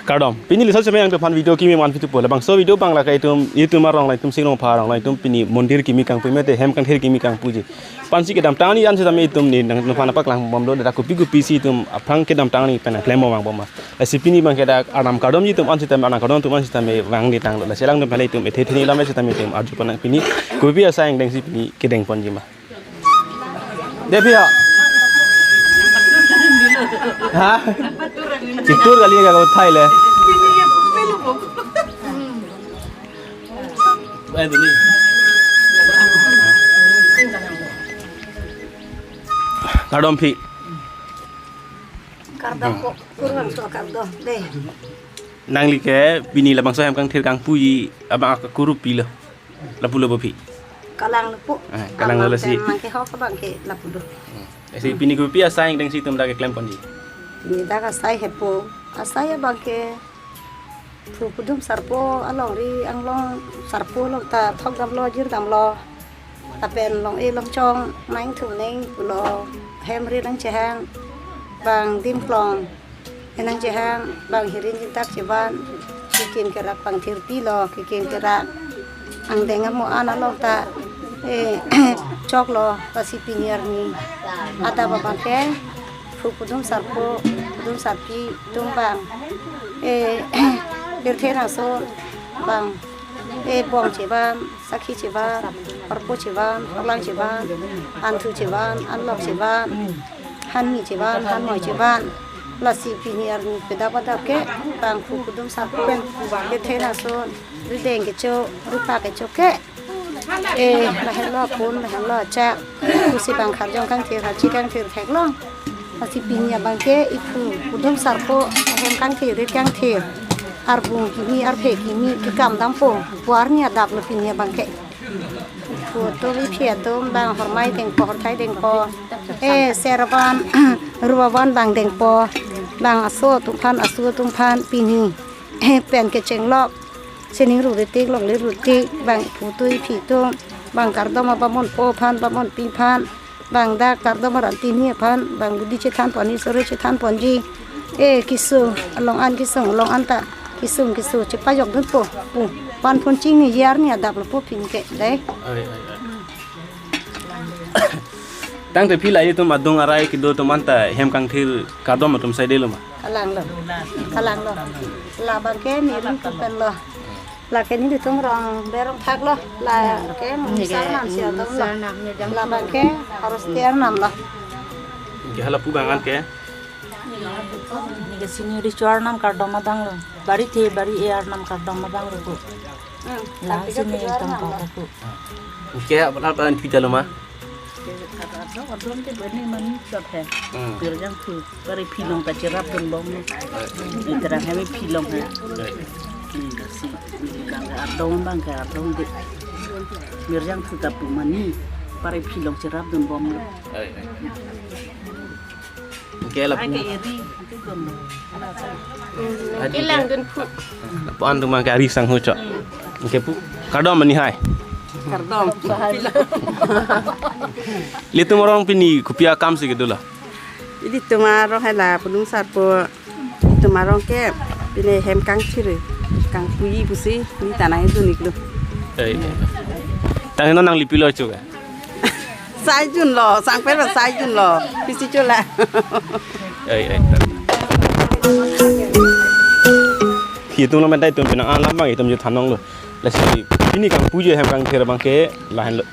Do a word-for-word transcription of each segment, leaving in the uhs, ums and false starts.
Kardom. Pini laso chenglok nangtumphan video kimi man pitu po. Labangso video abang lake itum, itum arong, itum Singnongpha arong, itum pini mondir kimi kangpu mate hem kangthir kimi kangpuji. Pensi kedamtang ni an sitame itum ne nangtumphan paklang bomlo, dak kopi kopisi itum aphrang kedamtang ni pen klem bom vangbom ma. Lasi pini abangke dak arnam kardomji atum an sitame, arnam kardom atum an sitame vangni tanglo. Lasi alangtum aphan itum ethe theni lam sitame itum arju pon nang, pini kopi asai angdengsi pini kedeng ponji ma. Dei phi ho. Ha? Chitur kali ka uthai le. Kardom phi. Kardom ko, kurang so kardom dei. Nangli ke pini labangso hem kangthir kangpuji abang akakuru pilo. Lapulo bo phi. Kalang lapu. Eh, kalang lo lasi. Abangke hok abangke lapulo. Hmm. Lasi pini kopi asai angdengsi itum dak keklem ponji. Pini dak asai hepo. Asai abangke phu kudum sarpo alongri anglong sarpo along ta thok damlo, jir damlo. Lapen long-e longchong nangthu neng pulo, hem ri nangchehang, bang dim klong nangchehang, bang hirin jintak chevan, kekim kerak pangthir pilo, kekim kerak angdeng amo an along ta, eh, choklo, lasi pini arni adap abangke phu kudum sarpo, kudum sarpi atum bang, eh, pirthe naso bang, eh, bong chevan, sakhi chevan, parpo chevan, paklang chevan, anthu chevan, anlok chevan, hanmi chevan, hanmoi chevan. Lasi pini arni pedap adap ke bang phu kudum sarpo pen pirthe naso rideng kecho, ripa kecho ke, eh, lahenlo pun, lahenlo chak, pusi bang kharjong kangthir, harchi kangthir theklong. Lasi pini abangke iphu kudum sarpo hem kangthir, rit kangthir, arbung kimi, arphe kimi kekam dampo. Pu arni adaplo pini abangke. Pu atum, iphi atum bang hormai dengpo, horthai dengpo, eh, servan, ruavan bang dengpo, bang aso atumphan, asu atumphan pini pen kechenglok, sining ru ritik, longle ru ritik, bang iphu atum, iphi atum, bang kardom abamonpo aphan, bamonpi aphan, bang dak kardom arat tini aphan, bang budi chethan ponji, sore chethan ponji. Eh, kesung along an, kesung along an ta kesung kesung chepajok dunpo pu. Van phun chingniji arni adaplo pu pini ke dei. Ai, ai, ai. Tangte phi la itum adung arai kedo atum anta hem kangthir kardom atum saidelo ma? Kalanglo. Kalanglo. Labangke neli tum penlo. Lake nelitum rong berong thaklo. Lake Neli ke musar nam si atum lo. Musar nam ni jang. Labangke harus tiar nam lo. Ke hala pu bang an ke? Neli ke sini richo arnam kardom abang lo. Bari the bari e arnam kardom abang lo ko. Hmm. Lang sini tangka ko. Ke apa apa an pita lo ma? Kardom, kardom ke bani mani chot hai. Hmm. Pirjang thu, pare philong ta cherap dun bom lo. Iterang hai philong hai. Hmm, si, bang kardom, bang kardom de. Mirjang thu ta pu mani, pare philong cherap dun bom lo. Ai, ai. Ke la pu. Ai, ke iri, itu dun lo. Adi ke. Kelang dun phu. Lapu an tum ke ari sang ho chok. Ke pu. Kardom mani hai. Kardom. Ilitum arong pini kopi akam si kedo la? Ilitum arong hai la pudum sarpo. Ilitum arong ke pini hem kangthir, kangpuji pusi neli ta nangdun iklo. Eh. Tangte non nangli pilo chok ke? Sai junlo, sangpet ba sai junlo. Pisi chola. Ai, ai. Itum lo mentai itum penang alam abang itum je than longlo. Lasi pini kangpuji hem kangthir abangke lahenlo.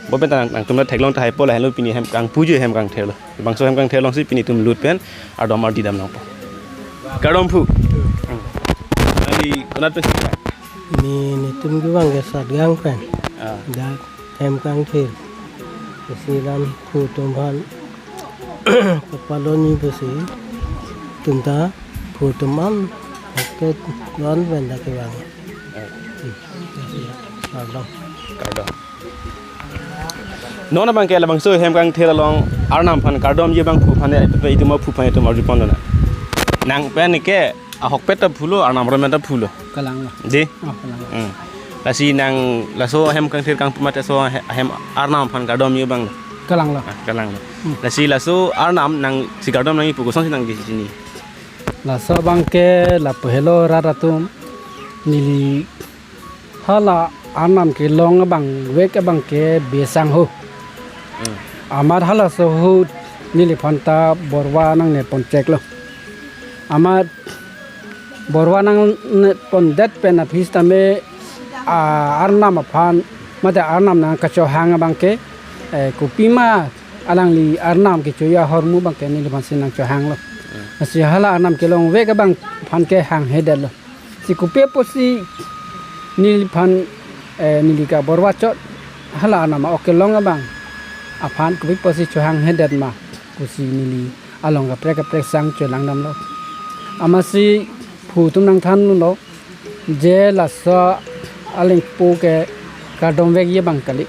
Bo pen ta nang, nangtum ta theklong tahai po lahenlo pini hem kangpuji hem kangthirlo. Bangso hem kangthir alongsi pini itum lut pen ardom ardi dam nangpo. Kardom phu. Nangli konat pen si? Neli, nelitum ke abangke Satgaon pen. Ah. Dak hem kangthir. Isi lam phu atum aphan kapaloni pusi itum ta phu atum an ke don pen dak kevang. Eh. Hmm. Kardom. Kardom. Non abangke labangso hem kangthir along arnam aphan kardomji abang phu aphan, itum aphu aphan itum arju pon dona. Nang pen ke ahokpet ta phulo, arnam aron pen ta phulo. Kalanglo. Dei? Oh, kalanglo. Hmm. Lasi nang laso hem kangthir kangpu mate laso he-, hem arnam aphan kardomji abang? Kalanglo. Ah, kalanglo. Hmm. Lasi laso arnam nangsi kardom nangji pu kosonsi nangji sini? Laso abangke lapu helo rat atum, neli hala arnam kelong abang vek abangke Besang ho. Hmm. Amat halaso ahut neliphan ta Borwa nangne pon cheklo. Amat Borwa nangne pondet pen aphi sitame, ah, arnam aphan, mate arnam nangkachohang abangke, eh, kopima alangli arnam kechoji ahormu abangke neliphan si nangchohanglo. Hmm. Lasi hala arnam kelong vek abang aphan ke hanghe detlo. Si kopi apotsi neliphan, eh, neli ka Borwa chot hala arnam a-ok kelong abang aphan kopi apotsi chohanghe det ma pusi neli along kaprek kaprek sang cholang damlo. Amatsi phu atum nangthanlo, je laso alengpo ke kardom vekji abang kali.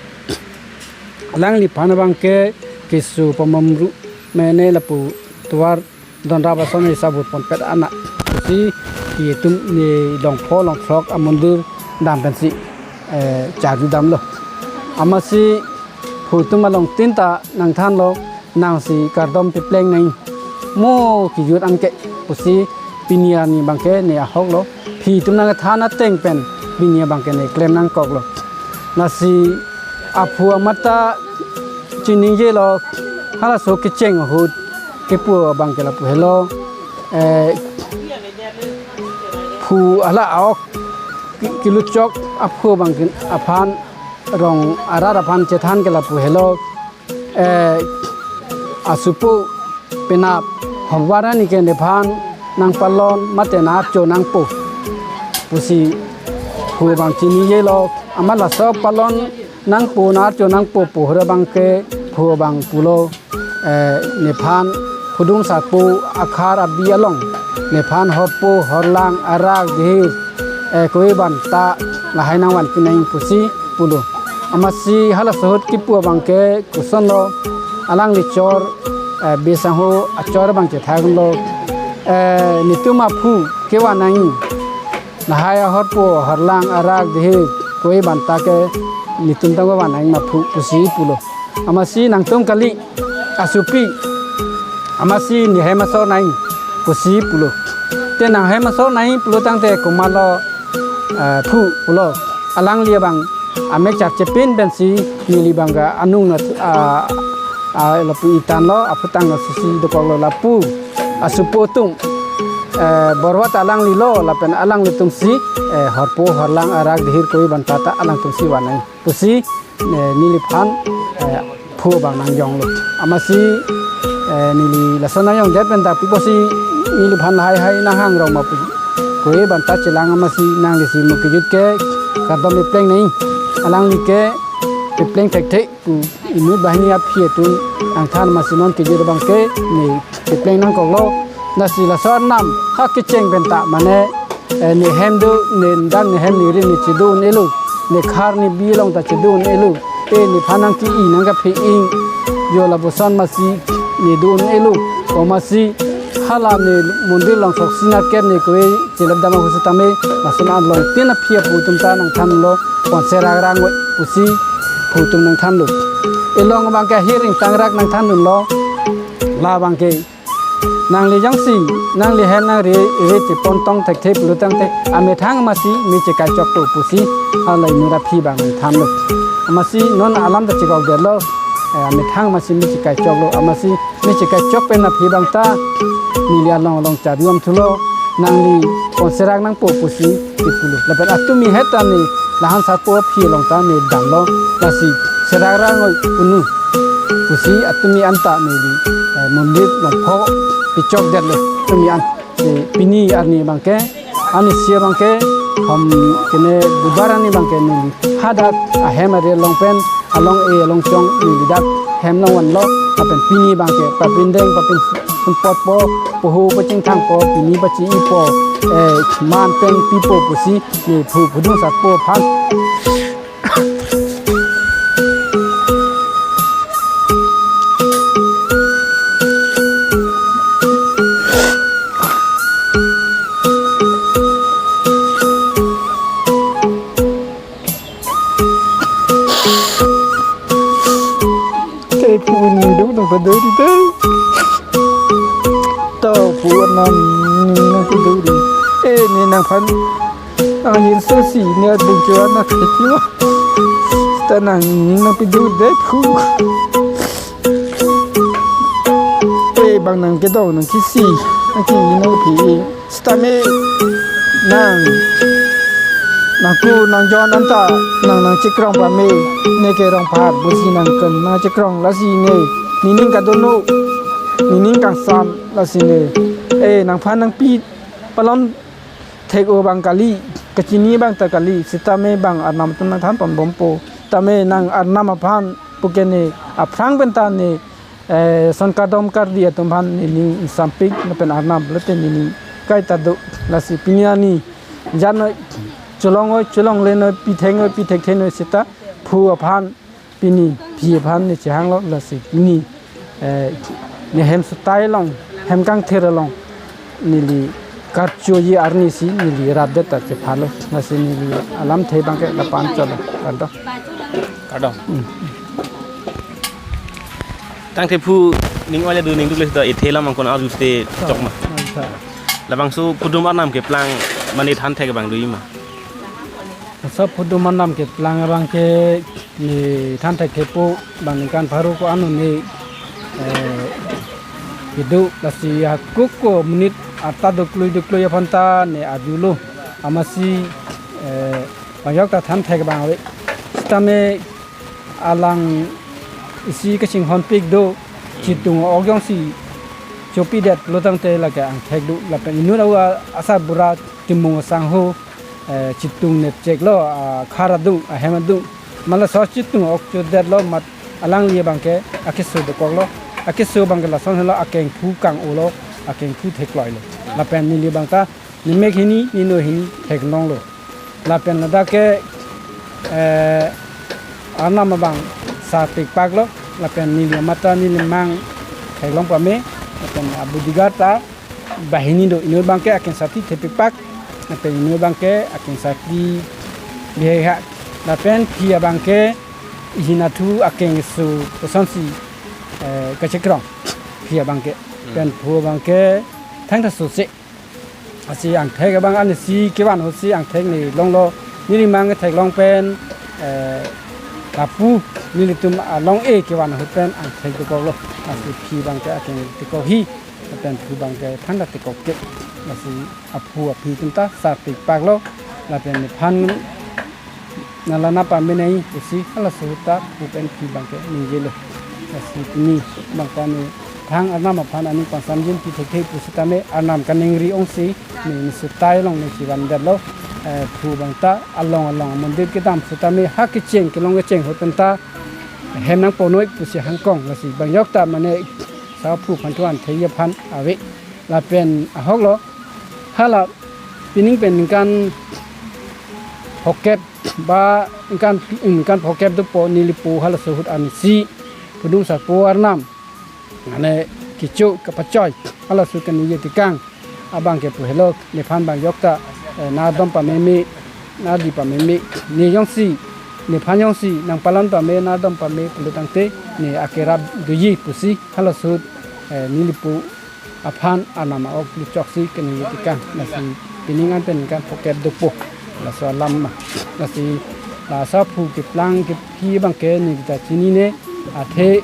Alangliphan abangke keso pamamru mene lapu tovar donra bason isabur ponpet ana. Si itum ne longpho longthrok amondir dam pensi, eh, charju damlo. Amatsi phu atum along tin ta nangthanlo, nangsi kardom pepleng nang mo kejut anke pusi pini arni abangke ne ahoklo. Phi atum nangthan ateng pen pini abangke ne klem nangkoklo. Lasi aphu amat ta chiningjelo, halaso kecheng ahut kepu abangke lapu helo. Eh, phu hala a-ok ke-, keluchok aphu abangke aphan rong arat aphan chethan ke lapu helo. Eh, asupo penap hokvar arni ke nephan nangpalon mate nang-archo nangpo pusi phu abang chiningjelo. Amat laso palon nangpo nang-archo nangpo pu hura abangke phu abang pulo, eh, nephan hudung sarpo akhar abi along nephan horpo horlang arak dihir, eh, kove banta lahai nangvan pinang pusi pulo. Amatsi halaso ahut kepu abangke kosonlo, alangli chor, eh, Besang ho achor abang chethaklo, eh, netum aphu kevan nang, lahai ahorpo horlang arak dihir kove banta ke netum tangke van nang ma phu pusi pulo. Amatsi nangtum kali asopi, amatsi nehem asor nang pusi pulo. Te nanghem asor nang pulo tangte komatlo, eh, phu pulo. Alangli abang amek charchepin pensi neli abangke anung na, ah, ah, lapu itanlo, aphu tang na susi dokoklo lapu asupo atum, eh, Borwa ta alanglilo, lapen alanglitumsi, eh, horpo horlang arak dihir kove banta ta alangtumsi van nang pusi, eh, neliphan, eh, phu abang nangjonglo. Amatsi, eh, neli lason nangjongdet pen ta pi apotsi neliphan lahai hai nanghang rong ma pu. Kove banta chelang amatsi nanglisi mo kejut ke kardom pepleng nang. Alangli ke pepleng thekthe pu inut banghini aphi atum nangthan amatsi non kejut abangke ne pepleng nangkoklo. Lasi laso arnam ha kecheng pen ta mane, eh, nehem do, ne dang nehem nerim ne chedo un-elo, ne khar ne bi along ta chedo un-elo, eh, nephan nangke-i nangkaphe-ing, jo lapuson amatsi nedo un-elo, o amatsi hala ne mondir along throksi nerkep ne kove chelep dam ahut sitame, lason along tin aphi aphu atum ta nangthanlo, ponse rak rang oi pusi phu atum nangthanlo. Elong abangke ahir ingtang rak nangthandunlo, labangke nangli jongsi, nangli hem nangri, ri chepon tong thekthe pulo tangte, amethang amatsi me chekai chokpo pusi, hala inut aphi abang nangthanlo. Amatsi non alam ta chekokdetlo, eh, amethang amatsi me chekai choklo, amatsi me chekai chok pen aphi abang ta, neli along along charju damthulo, nangli ponse rak nangpo pusi, kepulo. Lapen atumi het ta ne lahan sarpo aphi along ta ne damlo, lasi serak rang oi unu pusi atumi anta neli, eh, mondir longpho pechokdetlo atumi an. Si pini arni abangke, arnisi abangke, hom kene bubar arni abangke neli hadak ahem ari along pen, along-e along chong neli dak hem nangvanlo, lapen pini abangke papindeng papinsumpotpo, poho pachingthangpo, pini pachi-ipo, eh, man peng pipo pusi ne phu phudung sarpo aphan. Te phu ni do no padori te. To phu nam ni Nangphan nang yin so si ne bung chuan na thek lo. Seta nangning nangpidun det phu. Eh, bang nang kedong nang kisi, nang ki ino pi. Seta me nang nang ku nang jon anta nang nangchekrong pame, ne ke rong par busi nang ken nangchekrong lasi ne. Nening kadokno, nening kangsam lasi ne. Eh, nangphan nangpi palon thek-o abang kali, kachini abang ta kali, seta me bang Arnam atum nangthan ponbompo. Tame nang Arnam aphan puke ne aphrang pen ta ne, eh, son kardom kardi atum aphan nening ingsampik lapen Arnam lapen nening kaita do. Lasi pini arni jan noi, cholong oi, cholongle noi, pi thek noi, pi thekthe noi seta phu aphan pini phi aphan ne chehanglo. Lasi pini, eh, ne hem sutai along, hem kangthir along neli karchoji arni si neli rat det ta chephalo. Lasi neli alamthe abangke lapu-an cholo. Kardom. Kardom. Hmm. Tangte phu ning oile do ning dukle do ethe lam angkon arju te chokma. Acha. Labangso phudum Arnam keplang mane than thek abang do-i ma? Laso phudum Arnam keplang abangke ne than thekthepo, bang ningkan pharo ko-an ne, eh, kedo, lasi hakoko monit arta doklui doklui aphan ta ne arjulo. Amatsi, eh, bang yok ta than thek abang ave. Seta me alang isi kachinghonpik do, chitung ok jongsi chopidet lo tangte lake angthek do, lapen inut au asarbura Timung asangho, eh, chitung nepchek lo, akhar adung, ahem adung. Mala so chitung ok chodet lo, mat alangli abangke akeso dokok lo. Akeso abangke lason helo, akengphu kang-o lo, akengphu thekloi lo. Lapen neli abang ta nemek hini, nino hini theklong lo. Lapen ladak ke, eh, Arnam abang sa pikpak lo. Lapen neli amat ta neli mang theklong pame. Lapen abodyguard ta banghini do, inut abangke akeng sati thepikpak, lapen inut abangke akeng sati bihek ha, lapen phi abangke ihin athu akeng keso kosonsi, eh, kachekrong phi abangke. Hmm. Pen phu abangke thangta sose. Lasi angthek abang ansi kevan ahutsi angthek ne longlo, neli mang theklong pen, eh, lapu nelitum along-e kevan ahut pen angthek dokok lo. Lasi phi abangke akeng dokok hi. Lapen phu abangke thangta tekok ke. Lasi aphu aphi atum ta sa pikpak lo. Lapen nephan nang la nangpamenei pusi halaso ta phu pen phi abangke ningje lo. Lasi pini abang ta ne thang Arnam aphan aning pangsamjin pi thekthe pusitame Arnam kaningri ongsi ne, ne sutai along ne chivan det lo. Eh, phu abang ta along along amondir kedam sitame ha kecheng kelong kecheng ahut pen ta hem nangponoi pusi hangkong. Lasi bang yok ta mane sa phu aphan thuan thei aphan ave. Lapen ahok lo, hala pining pen ningkan phokep ba ningkan, ningkan phokep dopo neli pu halaso ahut ansi phudum sarpo Arnam mane kecho kapachoi halaso ahut kaningje tekang abangke pu helo, nephan bang yok ta, eh, nangdom pameme, nangdi pameme, ne jongsi, nephan jongsi nangpalon pame, nangdom pame pulo tangte ne akerap doji pusi halaso ahut, eh, neli pu aphan Arnam a-ok luchoksi kaningje tekang. Lasi pining an pen ningkan phokep dopo. Laso alam ma. Lasi laso aphu keplang kephi abangke neli ta chinine, athe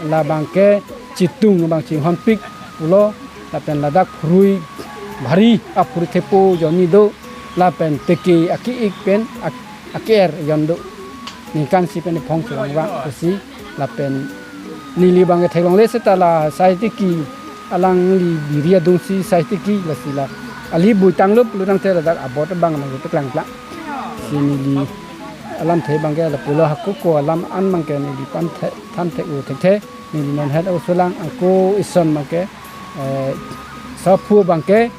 labangke chitung abang chinghonpik pulo, lapen ladak phurui bhari aphurui thepo jonni do, lapen teke ake-ik pen ak-, ake-er jon do. Ningkan isi pen iphong chevang vang pusi lapen neli abangke theklongle seta la sai tiki alangli biri adungsi sai tiki lasi la ali buitang lo pulo tangte ladak abot abang nangpeklang plang. Si neli alamthe abangke lapulo, hakoko alam an abangke neli pan the-, than thek-o thekthe. Neli non het oso lang ako ison abangke, eh, laso aphu abangke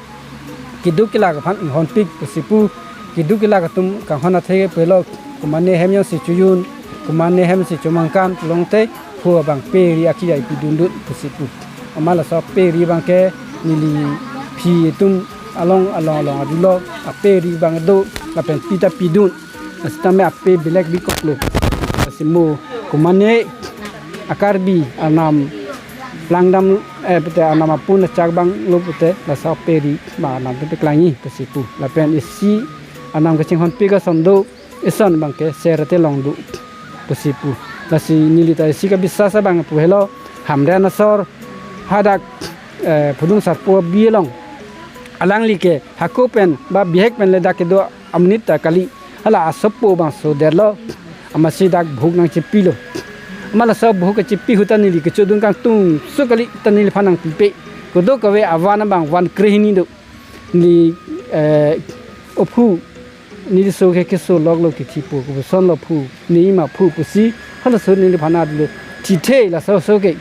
keduk kelak aphan inghonpik pusi pu, keduk kelak atum kanghon athe ke pelo, komane hem jongsi chojun, komane hem si chomangkan pulo tangte phu abang peri akijai pidundun pusi pu. Amat laso peri abangke neli phi atum along along along adulo, aperi abang do, lapen pi ta pidun. Sitame ape belek bikok lo. Lasi mo komane a-Karbi Arnam langdam, eh, pute anam apun achak abang lo pute laso peri abang anam te peklangji pusi pu. Lapen isi anam kachinghon pik ason do, ison abangke Ser Telong do pusi pu. Lasi neli ta isi kabisas abang pu helo, Hamren asor hadak, eh, Phudung Sarpo abi along alangli ke hako pen ba bihek pen le dak kedo amonit ta kali. Hala asopo abang so derlo. Amatsi dak bhuk nangchipilo. Amat laso bhuk kachipi ahut ta neli kechodun kangtung so kali, ta neliphan nangpipe. Kedo kave avan abang van krehini do. Neli, eh, ophu, neli so ke keso loklo kethipo, koson lo phu, ne ima phu pusi, halaso neliphan adlo. Chithe laso so ke.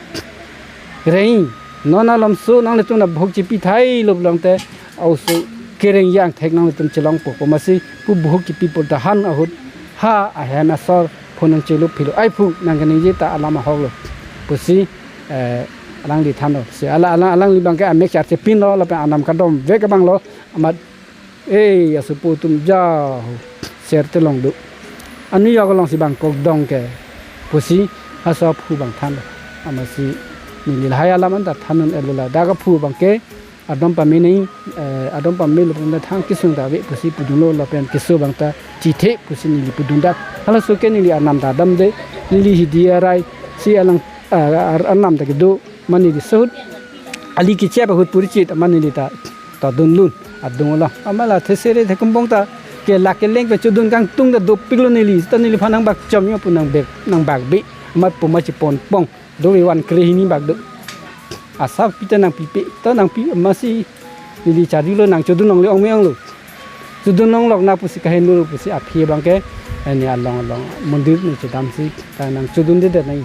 Rei, non alom so nanglitum ta bhuk chipi thailo pulote, oso kereng yang thek nanglitum chelongpo, pu amatsi pu bhuk chipi pu dahan ahut, ha ahem asor phone nangchelo philo, ai phu nang kaningje ta alam ahok lo pusi, eh, alangli thanlo. Si ala, ala, alangli abangke amek char chepinlo, lapen anam kadom vek abang lo, amat, eh, asopo atum ja ho, Ser Telong do. Anu yok alongsi abang kokdong ke pusi, laso aphu abang thanlo. Amatsi neli lahai alam anta thandun-etlo, ladak aphu abangke adom pame nai, eh, adom pamelo pulote thang kesung ta ave pusi pudunlo, lapen keso abang ta chithe pusi neli pudun dak. Halaso ke neli anam ta damde, neli hidi arai si alang, ah, ar-, anam ta kedo, mane neli so ahut ali kechep ahut purichit, mane neli ta, ta dundun adung lo. Amat la thesere thekumbong ta kelak keleng pen chodun kangtung ta dopiklo neli, ta neliphan nangbak chom yo pu nangbak, nangbak bi. Amat puma chipon pong. Dove van krehini bak do. Asa pi ta nangpipe, ta nangpi amatsi neli charjulo nangchodun longle ong me-ong lo. Chodun longlok na pusi kahenlo pusi aphi abangke, eh, ne along along mondir ne chedamsi ta nangchodundedet nai.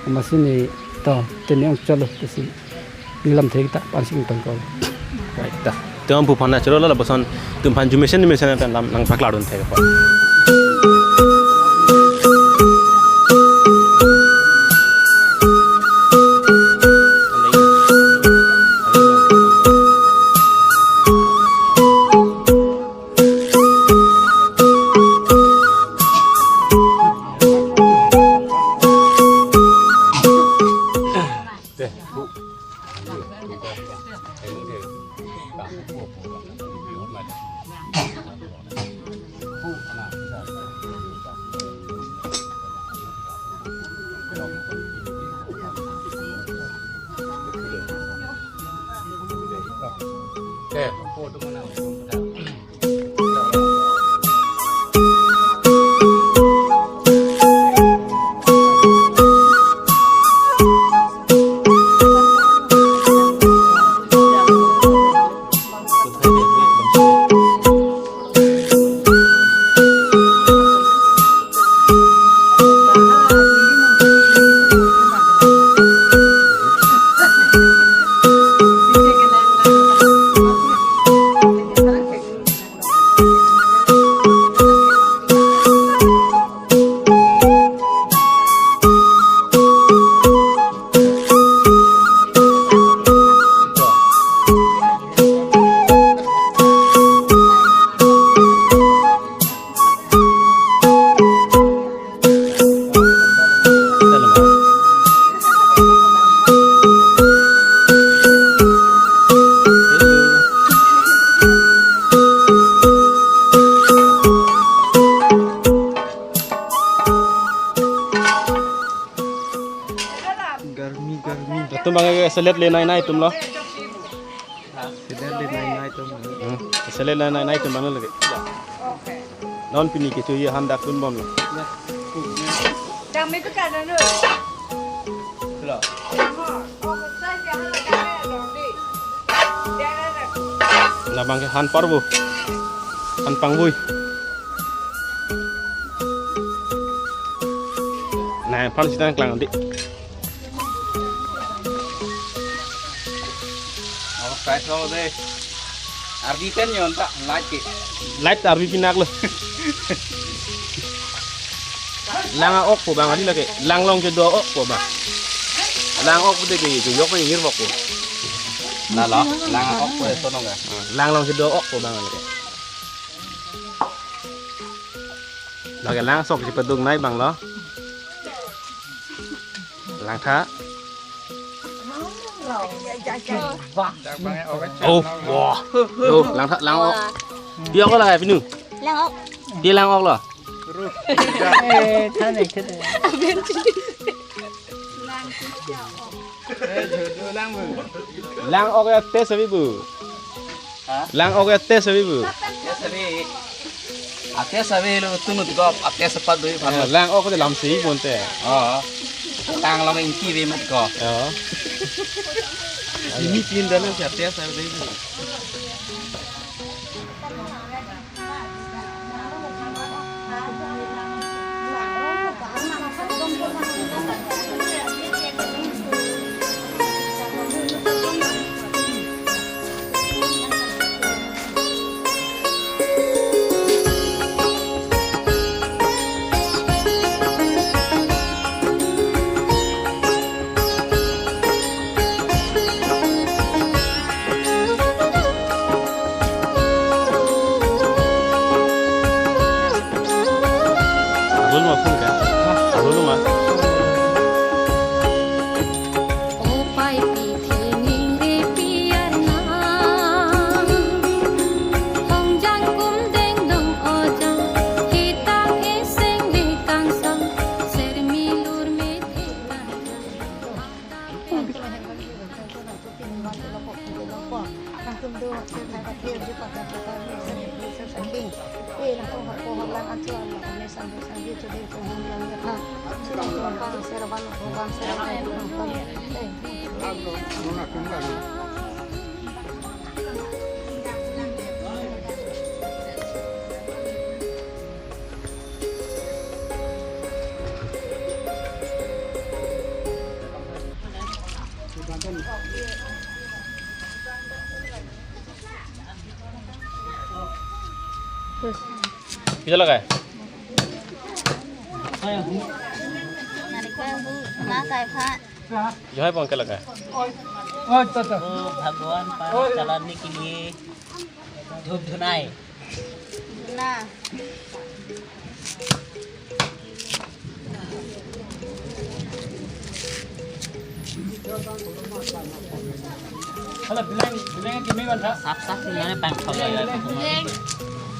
Amatsi ne to tene ong cholo pusi. Nilam thek ta pansing tongkol. Right ta. Te amphu aphan nangcholo lapuson atum aphan jumesen jumesen pen lam nangpaklardun thek apot. Garmi, garmi. Atum abang ke salad le nai nai atum lo. Salad le nai nai atum. Hmm. Salad le nai nai atum abang lake. Non pini kecho ye han dak dunbomlo. Dang me ke kan nu. Lo. Labang ke han parbo. Han pangvoi. Nai aphan si nangklang di. Oh, price lo de. Arbi pen yon ta, light ke. Light arbi pinak lo. Lang a-ok po abang adi lake. Lang along kedo a-ok po abang. Lang a-ok po de ke, ke yok ni ngir bok po. Na lo, lang a-ok po de sono ga. Lang along kedo a-ok po abang lake. Lake lang sok si padung nai abang lo. Langtha. Oh, wah. Yo, lang tha, lang ok. Pi ok lo la, pinu? Lang ok. Pi lang ok lo? Eh, than ek than. Lang ok ya test abi bu. Ha? Lang ok ya test abi bu. Test abi. Atest abi lo tunut gop, atest apa dui. Eh, pano. Lang ok de lamsi bonte. Oh. Lang lam ingki be mat ko. Oh. Ini pindah na si atest abi. Alun ma phun ka? Alun ma. O pai pi the ning re pi arnam. Hong jang kum deng dong o jang. Hitang eseng le kangsong. Ser milur me the nang. Pisa lagai? Narikol bu, ma kai pha. Johai pon ke lagai? ओ भगवान पर चलाने के लिए धूप धुनाए। Na. Hala bilang, bilang kimi bantha. Sap sap ni ane pang khol ya.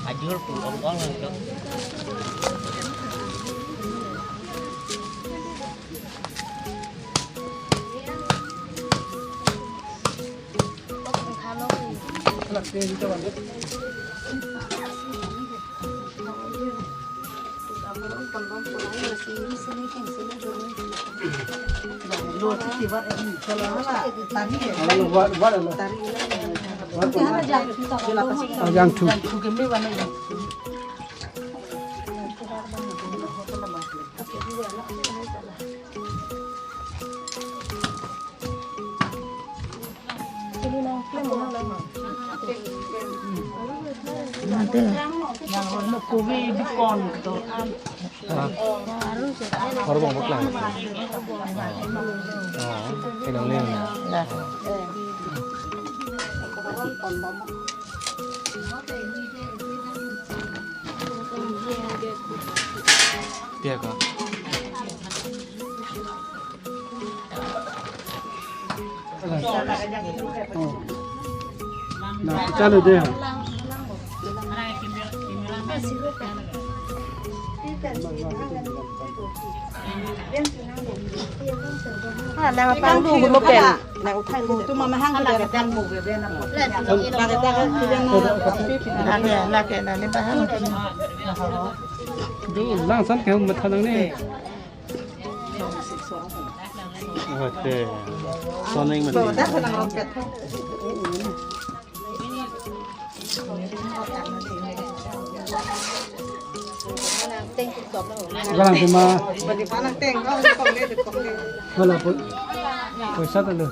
Ajur pu ong ong lang tu. Ajang thu. Mate. Yang kobe bikon to. Ah. Korbong boklang. Ah, kenang le. Dah. Dia ka. Na, chalo de. Ah, nang pang du mo pen. Nang uthai mo tu mama hang kita ketang mo bebe na. Lake, lake, na ni pahang. Du, langsan ke hum matha nang ni. Ate, soning mati. Galang tema. Wala po. Poisa ta lo.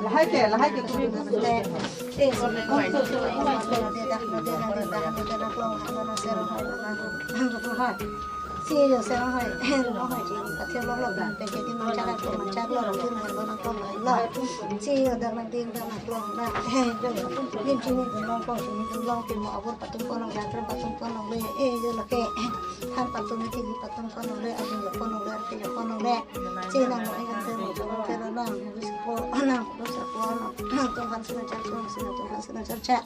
Lahai ke, lahai ke, kuri. Si yo se hoi, hoi ji, pathir lo lo bang, pe ke di manchak lo, manchak lo, lo di manlo nangkong lo. Si yo dak nangding dak nangklong dak, eh, jo, lim chini dun long, kong chini dun long, pimo abur patum pon longle, akrem patum pon longle, eh, jo lake, han patum, thili patum pon longle, abin jo pon longle, arke jo pon longle. Si nang lo, eh, kan thero, thero nang, bis po, nang, bis po, nang, tum han sina chak, tum sina, tum han sina chak chak.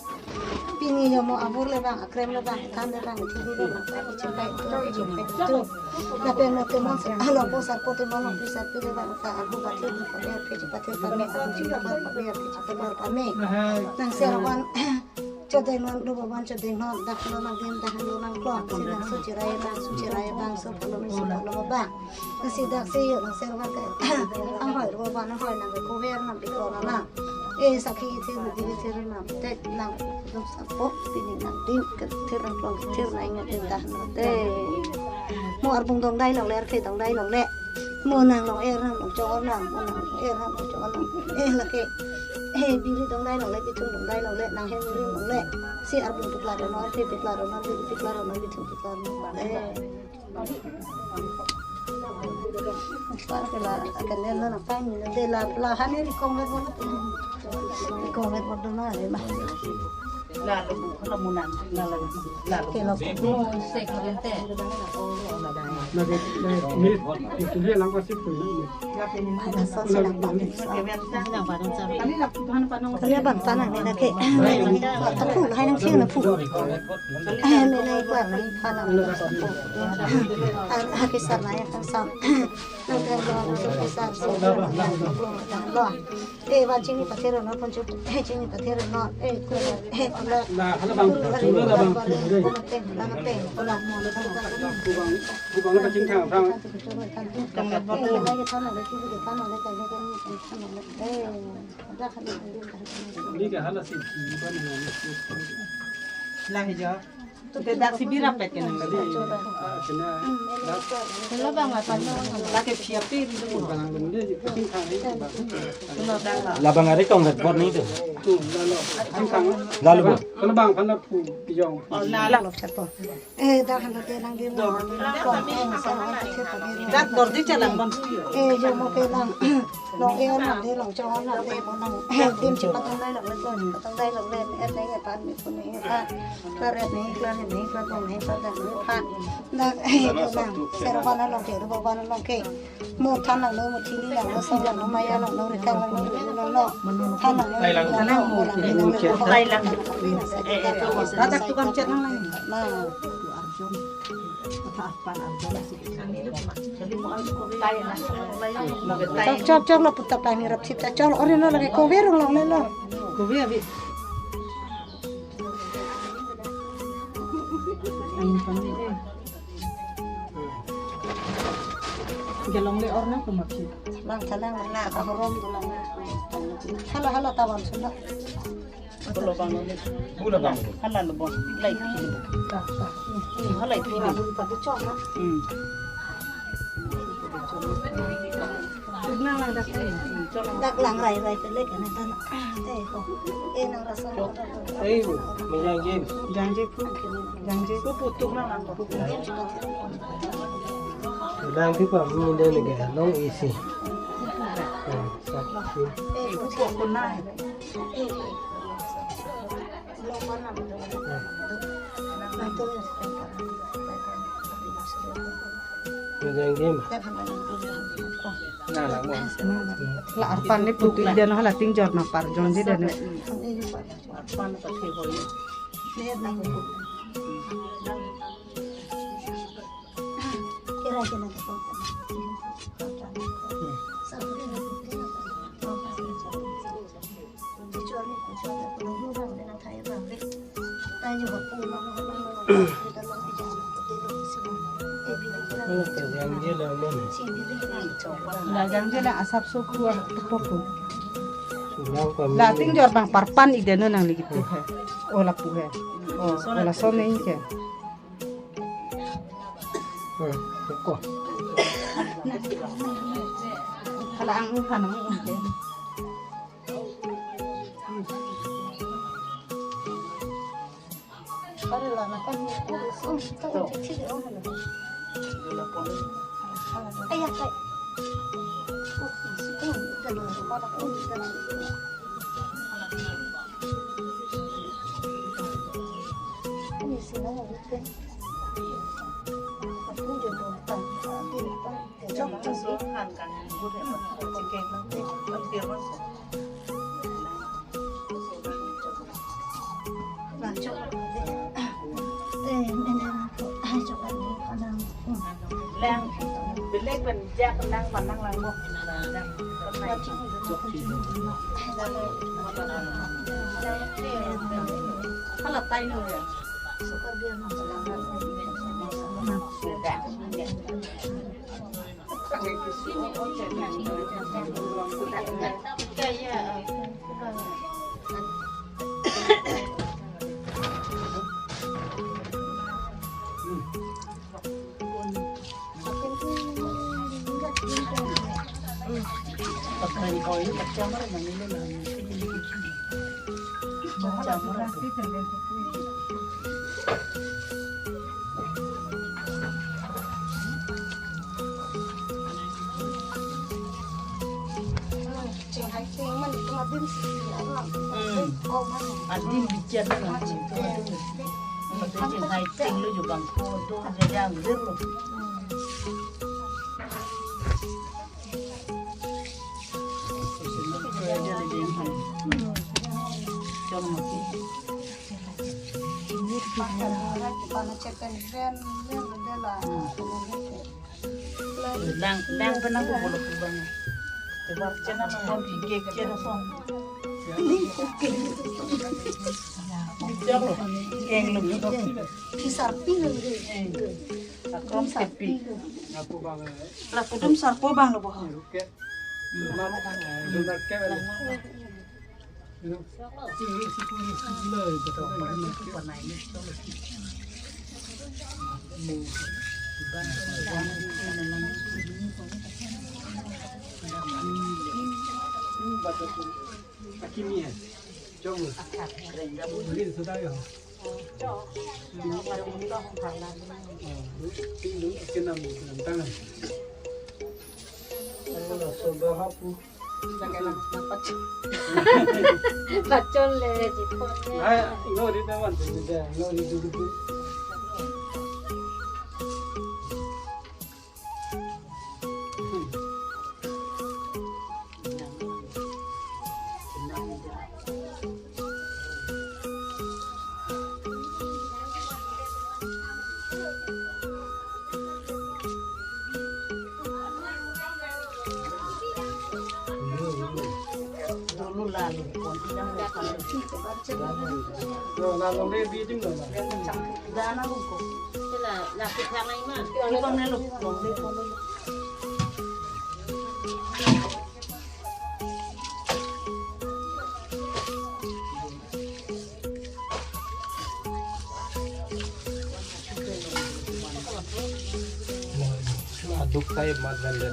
Pini yo mo abur le bang, akrem le bang, than le bang, thili le bang, ta ichim pai tu, ichim pai tu. Lapen mo temon sa, alo po sarpo temon, mo pi sarpi le bang, ta agu pathir le pame, arpi chi pathir pame, agu chi pathir pame, arpi chi pathir pame. Nang servan, chodeng non, do ban chodeng non, dak lo nangdim, dak lo nangklong, si nang su chirai bang, su chirai bang, su polo, su polo bang. Nasi dak si yo nang servan ke, ang hoi ro ban, ang hoi nang ke kover nang pi klo nang. Eh, sakhi thir, di thir nang, tek nang, dum sapo, pini nangding, ke thir nangklong, thir nang ingat indah nang te. Mo arbung dongdai longle, arke dongdai longle. Mo nang long er nang long chong nang, mo nang long er nang long chong nang. Eh, lake. Eh, biri dongdai longle, bithung dongdai longle, nang hem biri longle. Si arbung piklar non, arke piklar non, biri piklar non, bithung piklar non. Eh. Par ke la, akan nel na pang ni de la, la han ni kong vet bot. Kong vet bot na le ma. Lalu, lalu munang, lalu, lalu. Ke lo. Lagi, lagi, ini, itu dia langkah sih pun. Ada sos na pa. Kali bangsa nang ni na ke. Tapu hai nang sing na pu. Eh, ni na ikwa nang pa nang. Ah, ah, kisar na ya kan sam. Nang kan lo, so kisar, so lo. Eh, ba chini pathero non, poncho, eh, chini pathero non, eh, kulo, eh, kulo. Na, hala bang, kulo na bang. Kulo na peng, kulo na peng, kulo mo, kulo na peng. Kubang, kubang na chingthang thang. Kami apa tu? Eh, lagi thang, lagi thang, lagi thang, lagi thang, lagi thang, lagi thang. Eh, dah kan. Ini ke hala si, ini kan ini. Lah hijau. Tu ke dak si birap pet ke nang. Kena. Hello bang, apa no? Lake siap ti. Labang ari kong vet bot ni tu. Lalu bot. Kalau bang, kalau pu pijong. Oh, lalu. Eh, dah kan nanti nang di mo. Dak dor di chalang bang. Eh, jo mo ke lang. Long er nang de, long chong nang de, mo nang. Dim chi patong dai long le, patong dai long le, er nai pan, mi kun nai pan. Klar er nai, klar er nai, klar tong nai, klar dang nai pan. Dak, eh, ko nang, sero pan long ke, ro pan long ke. Mo than lang lo, mo chini lang lo, so lang lo, maya lang lo, rekang lang lo, ri lang lo. Than lang lo, mo lang lo, mo lang lo. Than lang. Eh, eh, eh. Dak tukang chat nang lang. Nah. Chok, chok, chok, lo puta pani rap sip ta chok, lo ori lo lagi kover long le lo. Kover abi. Angin pani, eh. Gelong le or na kumapi. Lang salang na ka horom tu lang. Hala, hala tawan sunda. Bula bang. Bula bang. Hala lo bon. Lai phi. Hala phi. Hmm. Dak lang rai rai pele kana tan. Te ko. Eh, nang rasa. Eh, menjangji. Jangji pu. Jangji. Pu putuk nang lang. Pu putuk. Dang phi pa mi de ne ga long isi. Eh, pu putuk na. Menjangji ma. La arpan ni putu ida no hala tingjor nang parjongji da ne. La jangje la asap so khua tepok ko. La tingjor bang parpan ik deno nangli kitu he. O lapu he. O, o lason ne ke. Hmm, ko. Kalang phan ang. Lang, belek pen jak nang manang lang mo. Hala tayo ya. Adim bichar na. Adim bichar na. Adim hai ting lo jubang ko to jajang dir lo. Lang, lang penang ko bolo kubang. Tebar chena mangkon kek chena song. Jalo, keng lo. Kisar pi lo. Akrom tepi. Lapu dum sarpo bang lo boho. Akimi hai. Chong. Beri sudah ya. Kenam, kenam tangan. Ayo, sudah hapu. Pachon le, jipon le. Ay, no, di naman, di naman, no, di dudu. Aduk tayo mat ganda.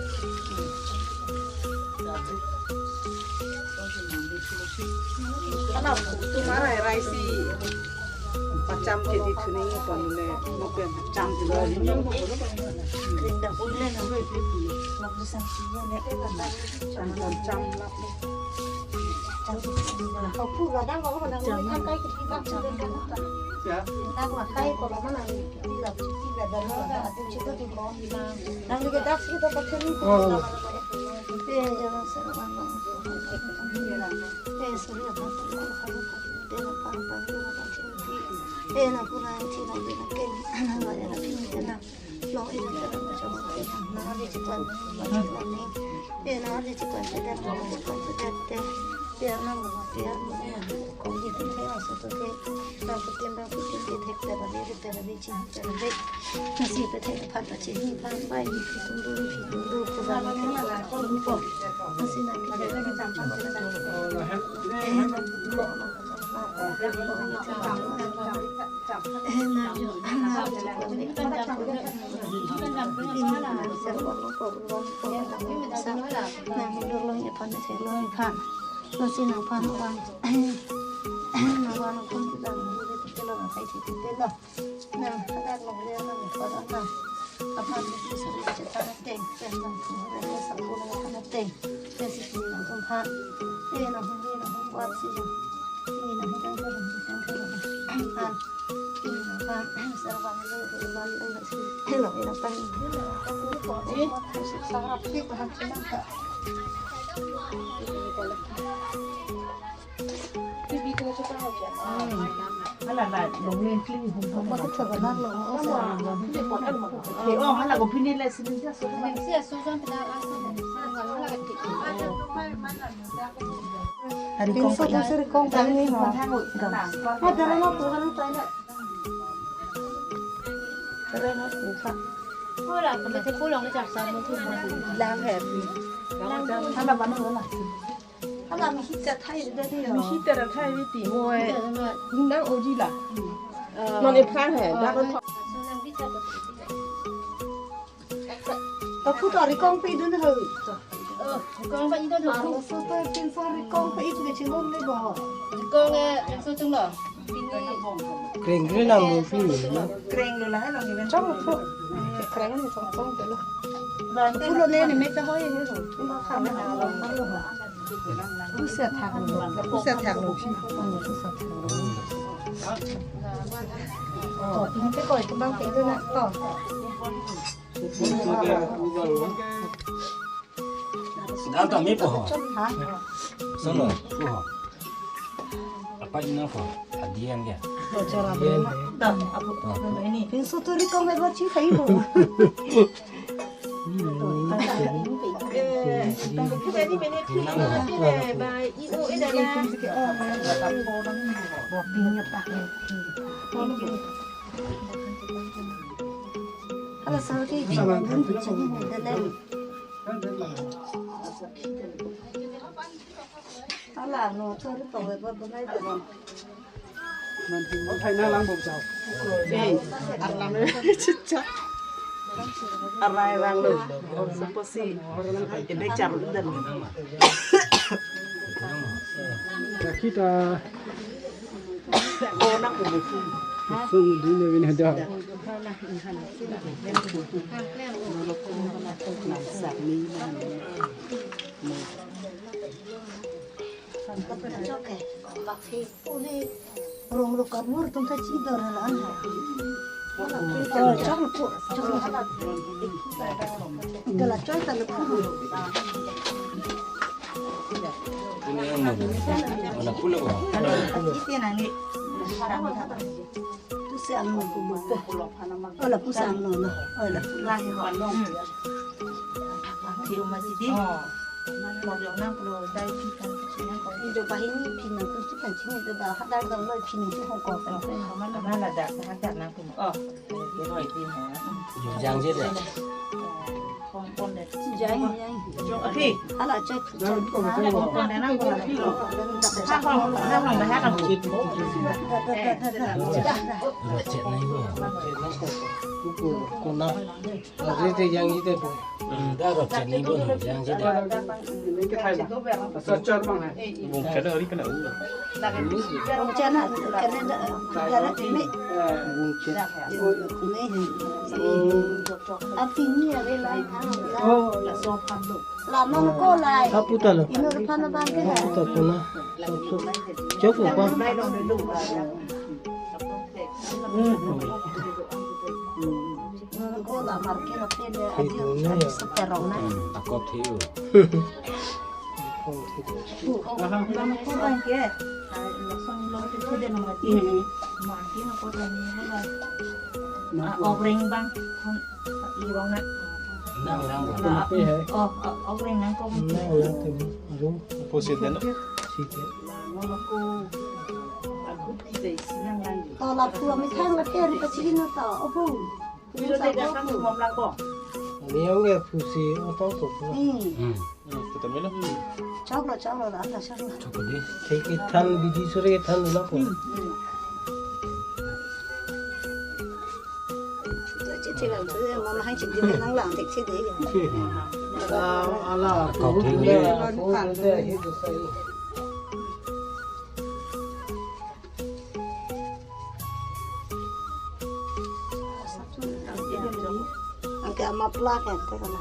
Ano, tumara rice si pacham ke di thuning pon le, mo ke pacham di lo. Rinda ulle na. Lak di sang si ne. Cham, cham, cham, lak di. Nang hindur long iphan, isi long iphan. Lo si nangphan nang van. Nang van nangphan kita nang hindur kita nang sai titi titi lo. Nang hadak long le nang pada nang. Aphan isi suri cetang teng, teng nang hindur long sa long aphan teng. Teng si nang tumphan. Eh nang hindur nang buat si nang. Ini nang hindur nang hindur nang. An. Hari kong, hari kong tangni ho. Ada lama tuhan tayo. Lang happy. Hala bana wala. Hala misi ta thai da ni. Misi ta thai ni ti mo e. Nang oji la. Non e phang he. Da ko. Tapu ta rikong pe dun ho. Rikong pe dun ho. Arloso ta tin so rikong pe itu ke chingon le bo. Rikong e, so chung lo. Kreng kreng nang lo pi. Kreng lo la hai long even. Chong chong. Kreng ni chong chong de lo. Pulo ne ne me ta hoi he lo. Ma kha me lo ma lo. Pusa thak lo. Pusa thak lo. Pusa thak lo. To, pin te koi ke bang pe lo na to. Sedang kami po ho. Ha? Sono po ho. Apa ini po? Adian dia. Bocor apa? Dah, apa? Ini. Pinso tu rikong me baci kai ho. Halo, sorry. Ala no, chori tong le bor bonai de. Nanti mo thai na lang bok jao. Eh, alam chicha. Arai rang lo. Seposi. Ebe char dan. Kita. Oh, nak mo. Sun di ne bin ada. Rong lo kamur tum ta chi dor la an. Oh, chok lo pu, chok lo. Dala choi ta lo pu. Ini yang mana? Mana pulo? Iti nani. Tu si ang lo pu mo. Ola pu sang lo lo. Ola pu lang lo. Phi ma si di. Mo jong nang pulo dai phi kan phi nang ko. Ijo bahini phi nang ko si kan si ni ba hadar dam lo phi ni si hong ko kan. Mana la da hadar nang phi. Oh. Jang je de. Jang jang. Phi. Ala chai. Phi. Rochet nai bo. Kona. Rochet yang ite bo. Hmm, da rochet nai bo, yang je da. Ini kita hai lah. Socor bang hai. Bung chana hari kena u. Bung chana, kena da, kena ini. Bung chana. Ini. Api ni ada lah. Oh, la so pam lo. La non ko lai. Apu ta lo. Ino rupa na bang ke. Apu ta kona. Chok ko pa. Non ko la mar ke lo ke le. Adi seperong na. Ako thiu. Lama ko bang ke. Ai, langsung lo ke de nama ti. Mati na ko tani hala. Ah, obreng bang. Irong na. Nang lang. Ah, oh, oh, obreng nang ko. Nang lang tu. Aduh. Opposite dan. Sike. Lama ko. Aku tidak isi nang lang. To lapu ami thang la ke ri kachiri na to. Opo. Ini yang ya pusi otong to. Hmm. Hmm. Kita melo. Chok lo, chok lo, la, la, chok lo. Chok di. Thek ke than bidi sore ke than lo ko. Hmm. Chithi lang tu, mama hai chithi lang lang thik chithi. Ala, ala, Kau thik ni. Angke ama plak kan, ko kana.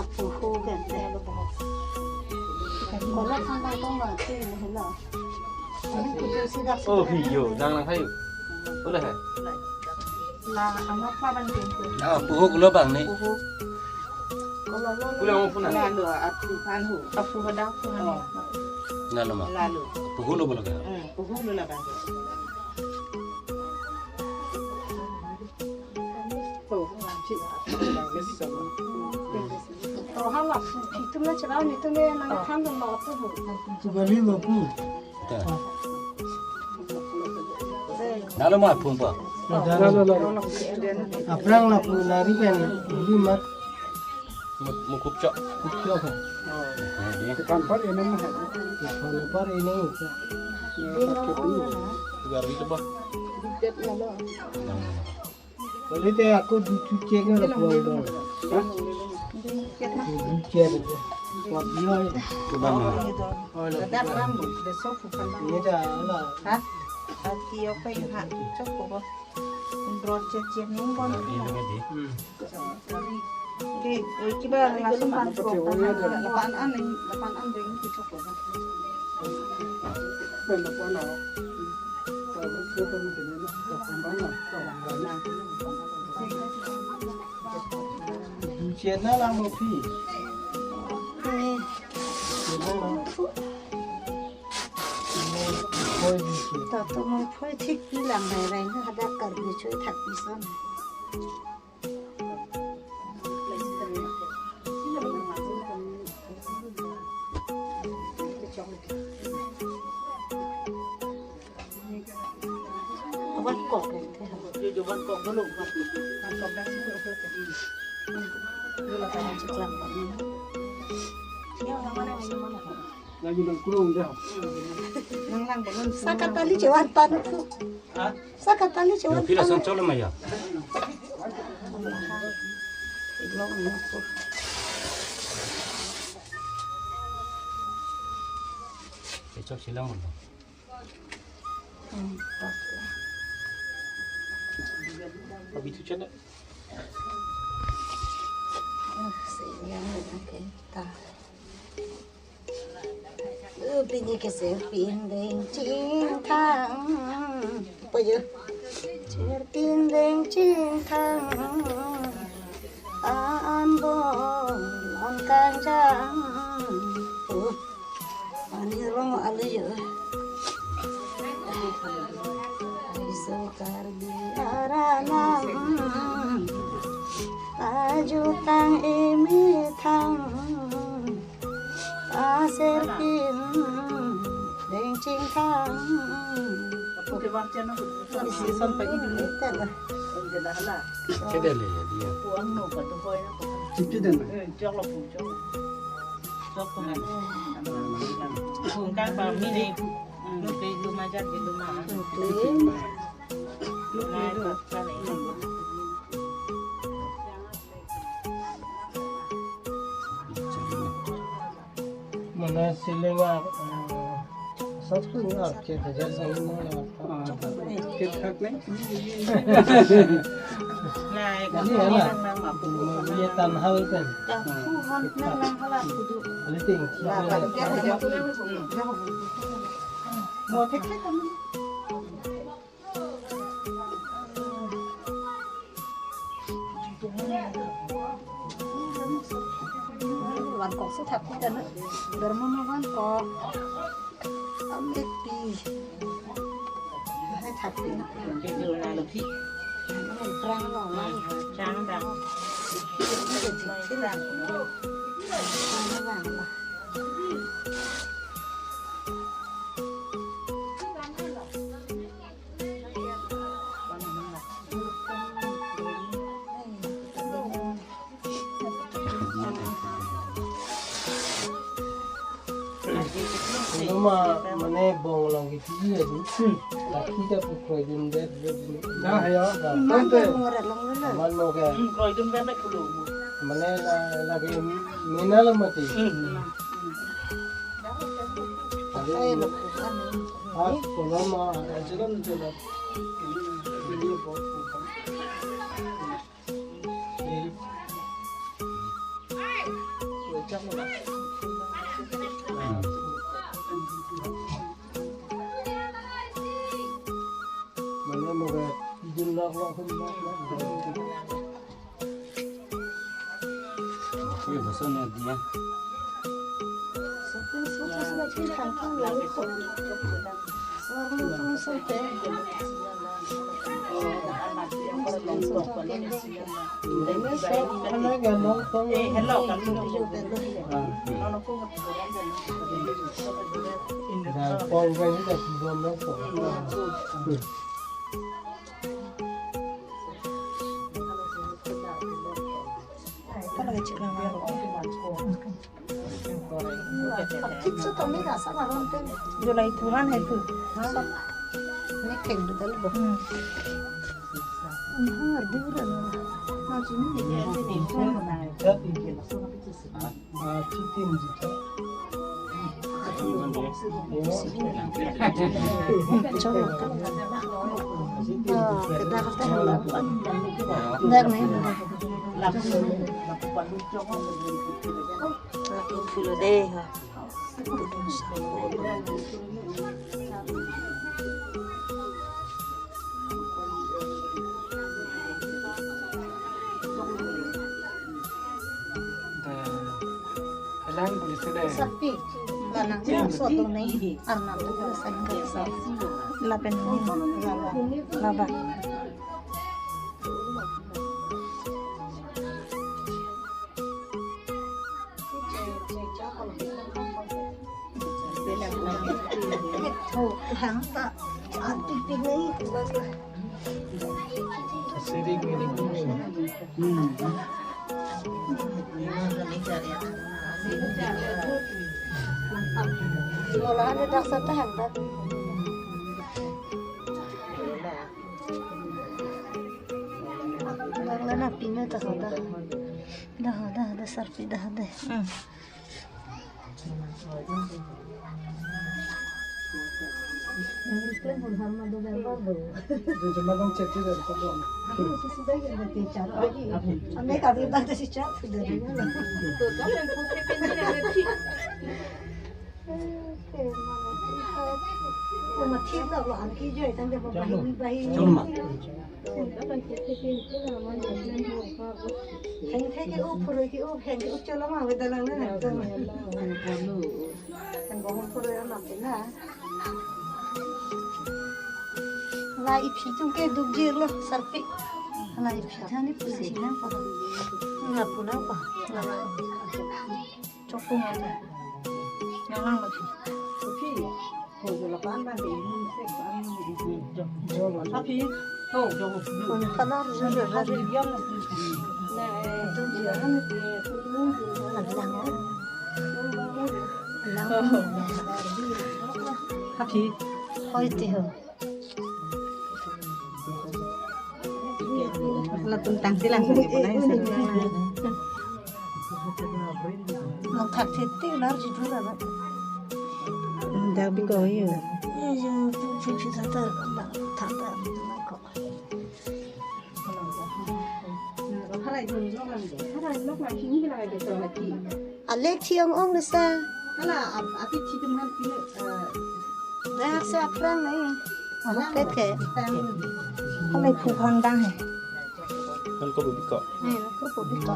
Apuho kan. Kola thang thang tong ma, si ni hela. Ini kutu sidak. Oh, sidak. Iyo, nang nang hayu. Boleh hai? La, ama plak ban pin. Ah, puho kulo bang ni. Puho. Kulo lo. Kulo ang puna. Lalo, apu phan ho. Apu hadak phan. Oh. Lalo ma. Lalo. Puho lo boleh kan? Hmm, puho lo la bang. Oh, si. Oh, hala, itum le chera, itum le nang than dun lo tu bu. Tu bali lo pu. Ta. Nalo ma phung pa. Nalo, nalo. Aphrang lapu nari pen buli ma. Mu-, mukupchok. Kupchok ha. Depan par ini mah. Depan par ini. Tugar itu bah. Kalau dia aku ducu cek na lapu ang dong. Hah? Ducu cek itu. Wabila. Kubang. Oh, lapu. Ini dah lah. Hah? Ati apa ya, ha? Cok ko. Bro, cek cek nung bon. Ini lagi di. Hmm. Oke, eh, kiba langsung pan pro. Lapan an, lapan an deng itu cukup. Channel ang mo pi. Channel ang. Tato mo phoi thik pi lang hai rai na hadak Karbi choi thak pi son. Wan kok eh. Wan kok dulu. Wan kok dah sih. Dulu kan ceklang kan. Ini orang mana, ini mana? Lagi nang kurung dah. Nang nang belum. Sakatali cewan pan pu. Sakatali cewan pan. Pila san cholo maya. Ilong ini pu. Kecok silang. Hmm, tak. Abi tu chana. Ah, siang ni, okay, ta. Pini ke ser pindeng chingthang. Apa ya? Ser pindeng chingthang. An bom an kangjang. Oh, ani rong ali ya. Iso Karbi aranang. Ajutang imi thang. Aser pindeng chingthang. Isi sampai ini. Kedele ya dia. Puang no patu hoi na. Itu dan. Eh, jok lo pu jok. Jok pu na. Pu kan pa mi ni. Lu pe lu ma jak di lu ma. Lu pe lu. Mana siling a, eh, satu ni a, ke hajar sa ni mana. Ah, thik thak nahi. Nah, ini ya lah. Ini ya tan hal kan. Tuhan nang nang hala kudu. Ini ting. Lah, kan dia hajar. Mau thik thak kan. Wan kok si thap pi ta na. Garmo ma wan kok. Am ek pi. Hai thap pi na. Ke jo na lo pi. Prang lo na. Chang dang. Ini ke thik thik na. Ini bang lah. Luma, Eh, bong along kiti ya di. Hmm. Laki ta pu kroidun det, det di. Ah, ya. Ah. Iman Tante. Bong ora long lo. Iman mo ke. Hmm, kroidun pen mek pulo. Mane la, lagi mina lo mati. Hmm. Tadi. Ay, lo. Ah, kolom, ah. Jalan, jalan. July Tuhan itu. Ini kayak gitu loh. Hmm. Ini harus dulu. Elang polisi deh. Sakti, lanang sot dong nai, arnam tu sani. Lapen ni, laba, laba. Oh, hang ta, atik tik nai. Sering ini. Hmm. Sekolah ada daksa tahan, tak? Bang lana pina tak ada. Dah, dah, dah, sarpi dah, dah. Hmm. Heng the ke-o, phurui ke-o, heng ke-o cholo ma, avelang na. Heng bohong phurui alam na. La iphi atum ke dukjir lo, sarpi. La iphi thani pusi nangpo. Lapu nangpo. Chokpung ata. Nanglang ma phi. Phi. Ho, jo lapan ban de, ini se kan. Phi. Ho, jo. Kon kanar jo jo jo. Lang. Lang. Phi. Hoi ti ho. Latum tangsi langsung ke pulai. Nang thak thiti nar jitu la. Dak bi ko yo. Ye ye tu tu tu ta ta ta ta ta ko. Halai dun lo kan de. Halai lo kan sini lagi tu lagi. Alek thi ong ong le sa. Hala, ap-, api thi tum han pino, eh, dah sa aphrang nai. Hala ke ke. Hala phu phang dang he. Nang ko bibik ko. Eh, nang ko bibik ko.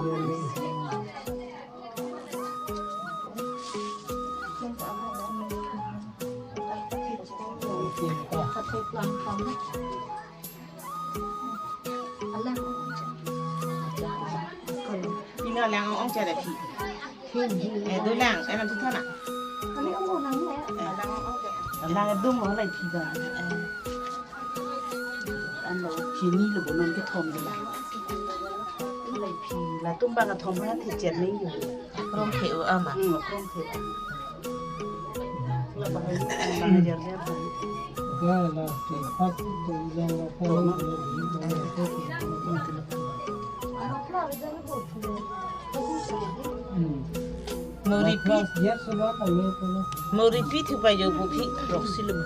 Alang. Pino alang ong ong chare phi. Eh, do lang, eh, nang tu thana. Alang ong ong nang ya. Eh, alang ong ong chare. Alang dum ong lai phi ba. Eh. Ano, phi ni lo bonon kethom de la. Lai phi, latum bang kethom ha the chen ni yo. Krom the o ama. Hmm, krom the. Noripi. Noripi thupa jo bukhi roksi lema.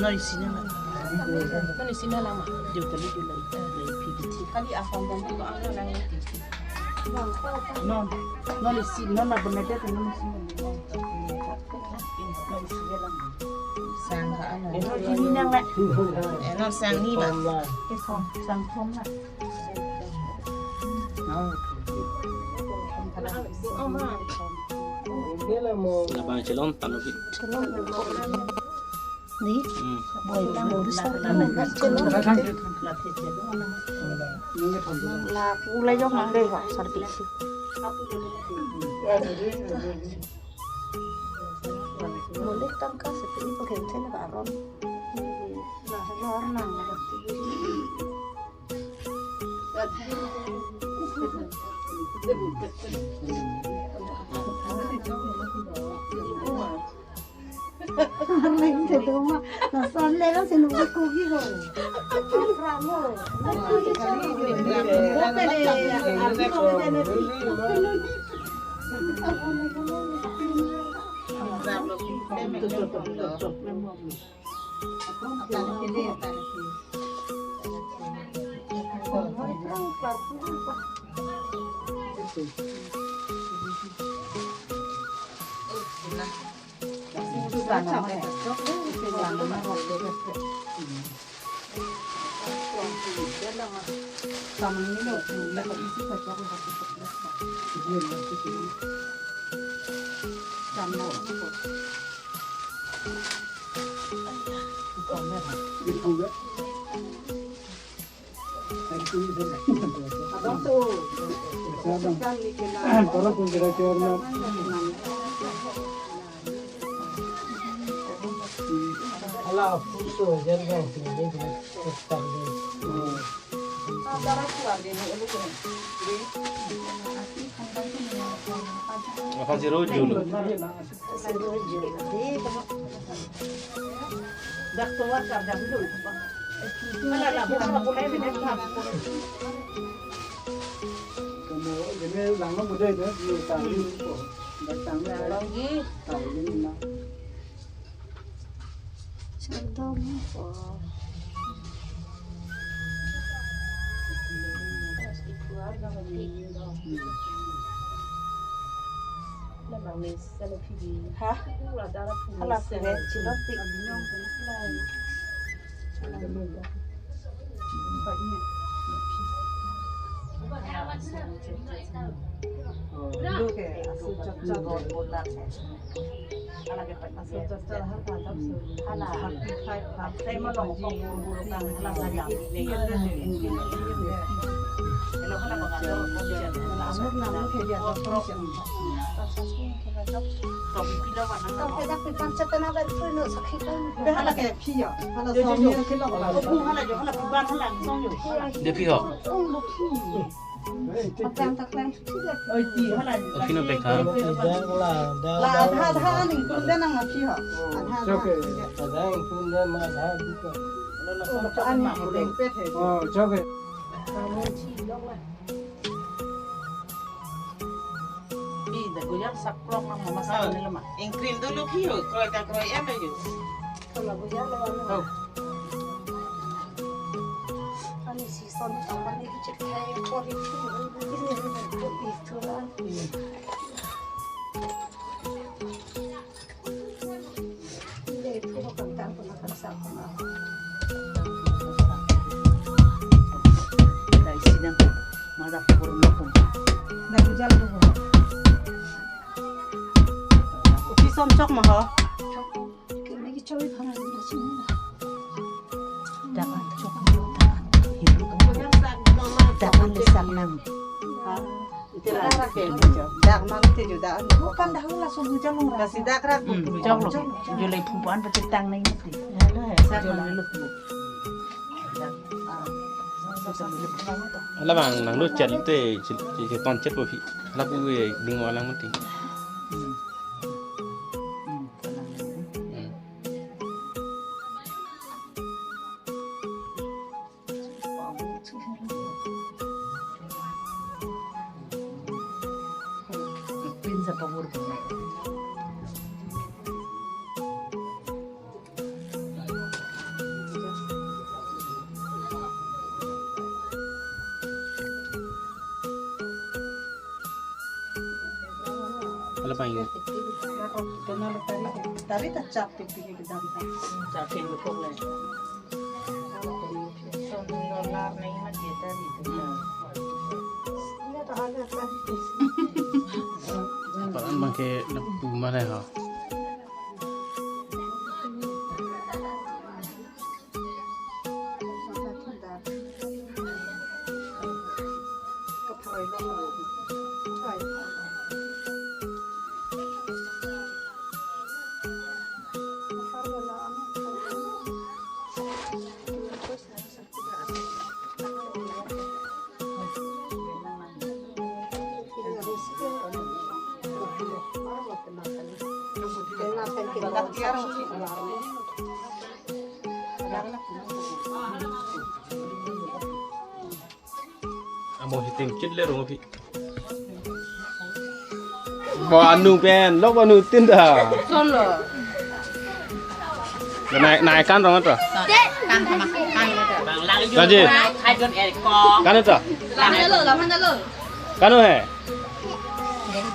Nori sina na. Nori sina lama. Jo kali jo lai. Lai pi bithi. Kali asam dan ko ang lang. Non, non isi, non na benar dia, non isi. Sang ka ano? Eh, non sini nang la. Eh, non sang ni ba? Eh, sang, sang thom la. Labang chelon talo bit. Ni? Hmm. Boy, tang urus tang tang chelon. La pula jok nang dei ho, sarpi si. Mulik tangka seperti pengen saya nak aron. Lah, lah, nang. Arleng te doma, na son le lang sinu kuki ko. Pramo. Ala puso jerga sini. Apa sih rojul? Kamu ini langno muda itu, di tali itu. Datang lagi. Tali ini mah. Sardom. Ha? Hala sere chilot tik. Duke asu chot chot bola. Hala ke pat masuk. Hala. Amur namu ke dia. Hala ke phi ya. Hala somi ke lo. Hala jo, hala piban hala song jo. Dia phi ho. Oi, ti hala. Oi, kino pekha. La, la, la, ha, ha, ning kun dan nang phi ho. Ha, ha, ha. Ada yang kun dan ma ha buka. Oh, okay. Ih, da goyang saklok nang mama sang ni lama. Ingkrin dulu kiyo, kroi ta kroi em ayo. Kalau goyang lama. Oh. Ani si son tang mani kecil kayak kori tu, ini itu lah. Dak an chok. Dak an le sak nang. Dak mang te jo dak. Bukan dah langsung hujan lo. Kasi dak rak. Hmm, jok lo. Julai pumpuan pecetang nang ini. Sak nang lo. Hala bang nang lo chat te, chat, chat, ton chat po phi. Hala pu e ding walang mati. Kabur. Ala pangyo. Tari ta chap pipi ke dam ta. Chap pin ko le. Son dollar nahi ma dia tari tu. Paran bangke na puma le ha. Amo hiting chit le rong phi. Bo anu pen, lok bo anu tin ta. Solo. Nai, nai kan rong to. Kan sama, kan. Raji. Kan to. Kan lo, kan lo. Kan he.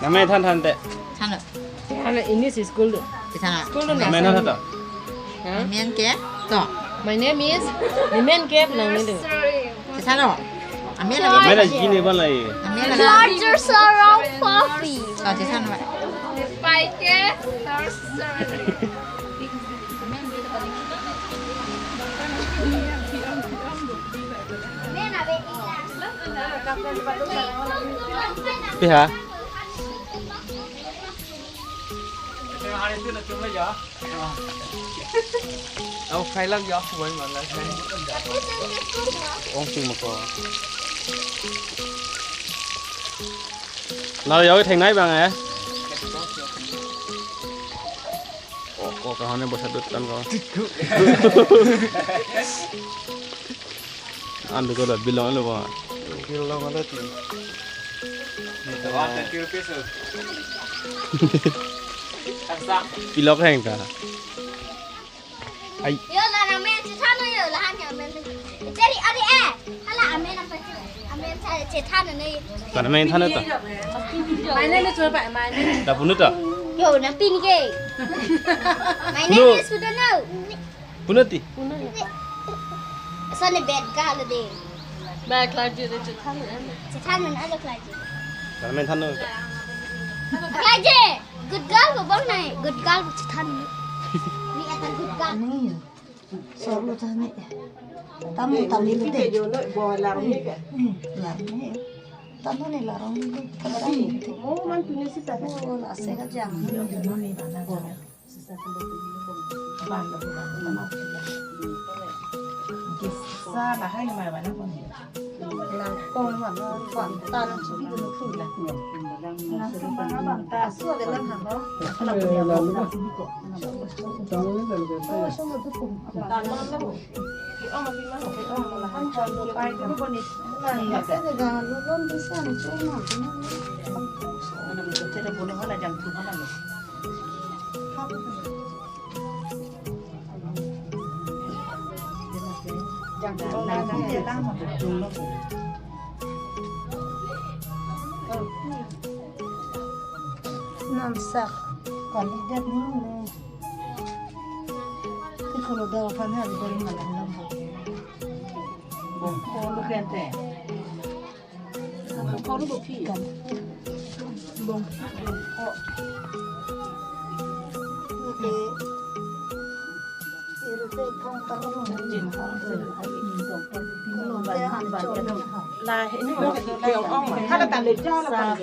Namai than than te. Than lo. Than lo, ini si school do. Di sana. School do. Namai na than to. Huh? Amen ke? To. My name is Nimen Kep nang ni do. Di sana. Amen lagi. Amen lagi ni ban lai. Amen lagi. Larger surround puppy. To, di sana. Pai ke. Piha. Ang fry lang ya, kumain man lang. Ong sing mako. Lau yau theng nai bang eh. Ko, ko, kahone bosa dut kan ko. Andu ko da bilong lo ba. Bilong lo ti. One twenty rupees. Pilok heng ta. Ai. Yo la na men si thano yo la han ya men. Teri ari eh. Hala amen apa tu? Amen sa si thano ni. Kana men thano ta. My name is what? My name. Da punu ta. Yo na pin ke. My name is Sudano. Punu ti. Sani bad girl de. Bad klai ji de, chethan men. Chethan men alo klai ji. Kana men thano. Klai ji. Good girl ko bang nai. Good girl ko chethan men. Ni atan good girl. Ni. Solo tani. Tamu tamu de. Hmm, larni. Tamu ni larong ni. Tamu ni. Oh, man punya si tamu. Oh, la se ka jam. Namsak kalidet ni ni. Ti kalau dah kan hari dari mana lampu. Bongko lu kente. Bongko lu bongki. Bongko, bongko. Oke. Iru te kong taru. Jin kong taru. Kong taru. La ini mau ke ong. Kada tanda jala.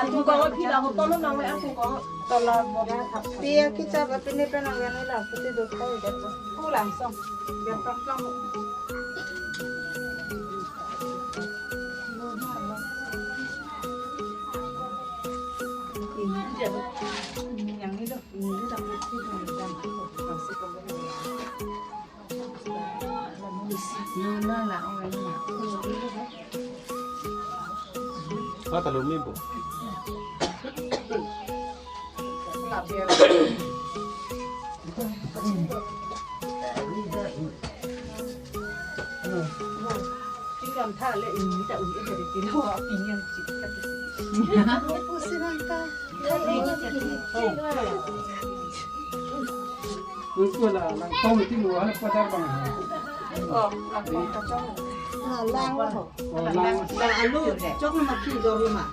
Atum kong phi la hoton nang le atum kong. Tola boga thap. Pia kicha ba pine pe nang gani la puti do khai de. Pulang song. Biar pelan-pelan. Yang ni do, ini do tak puti do. Kata lumi bo. Langkong kachong. Ah, lang ho. Oh, lang. Lang alu, chok na maki dor ma.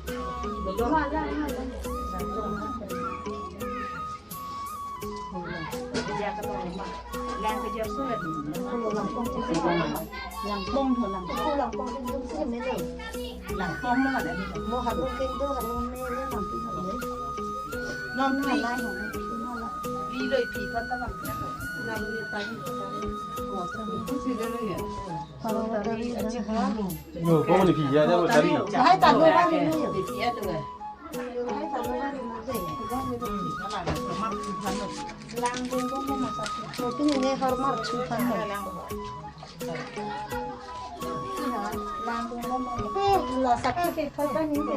Langkong ho, langkong. Langkong mo, langkong mo, langkong mo. Non phi. Phi loi phi kota bang. Yo, kong ni phi ya, ya, tari. Hai, talo ba ni yo. Hai, talo ba ni yo. Lang dong dong mo masa. Mungkin ini hormat sukan mo. Lang dong dong mo. Eh, la sakit ke kota ni de.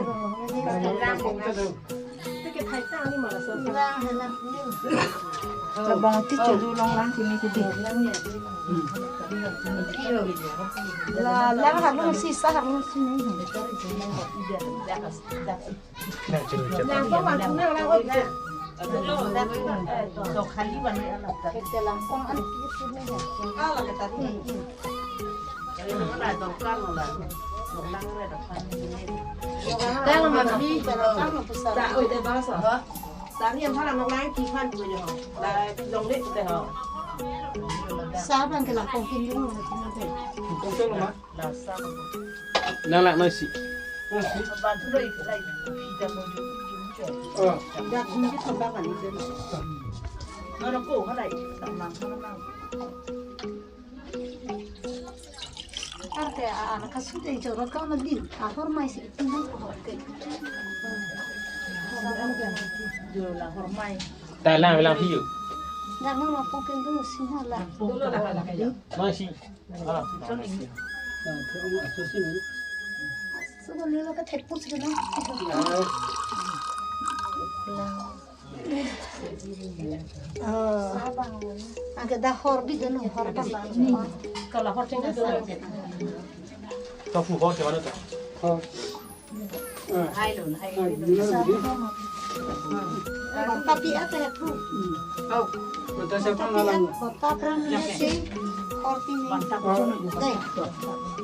Lang dong dong. Labang ti chodu long lang kini kidi. La lang harung si sa harung si ni. Lang kong lang kong lang oi. Lang kong ang kini kidi. Ala kata ni. Kang ma phi. Tari yang tharang nang lang ki phan ko yo. La long le te ho. Sa bang ke langkong kini mo. Langkong ke ma. Nang lang nasi. Ban tu loi lai phi ta mo. Oh. Dak ni ke thon bang ni. Nang ko ha lai. Tang lang tang lang. Arte a, a, kasu de jorot ka na din. A hormai si itin na ko ke. Jo la hormai. Ta lang lang phi yo. Na mo ma po ken do si na la. Dolo la la ya. Ma si. Ah. So do le lo ka thek pu si na. Ah. Anke dak hor bi dun, hor bang. Kalau hor tinggal tu. Tofu hor ke mana tu? Hor. Hai lo, hai lo. Tapi apa ya tu? Oh. Kota siapa ngalang? Kota Prang ni si hor tini. Dai.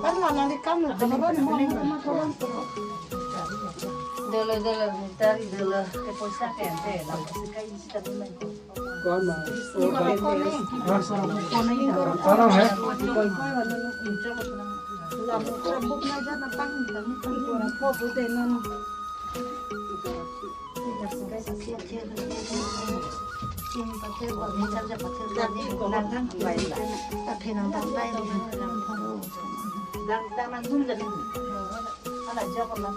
Kan mana di kamu tu orang mau rumah orang tu. Dolo, dolo, tari dolo. Ke poisa ke ante, la sekai isi tapi main. Kona. Ni ko la kone. Kona ni ko la kone. Kona hai. La mo ko buk na ja na tang ni tang ni ko la ko bu de non. Dang dang nang num dan. Ala ja ko la.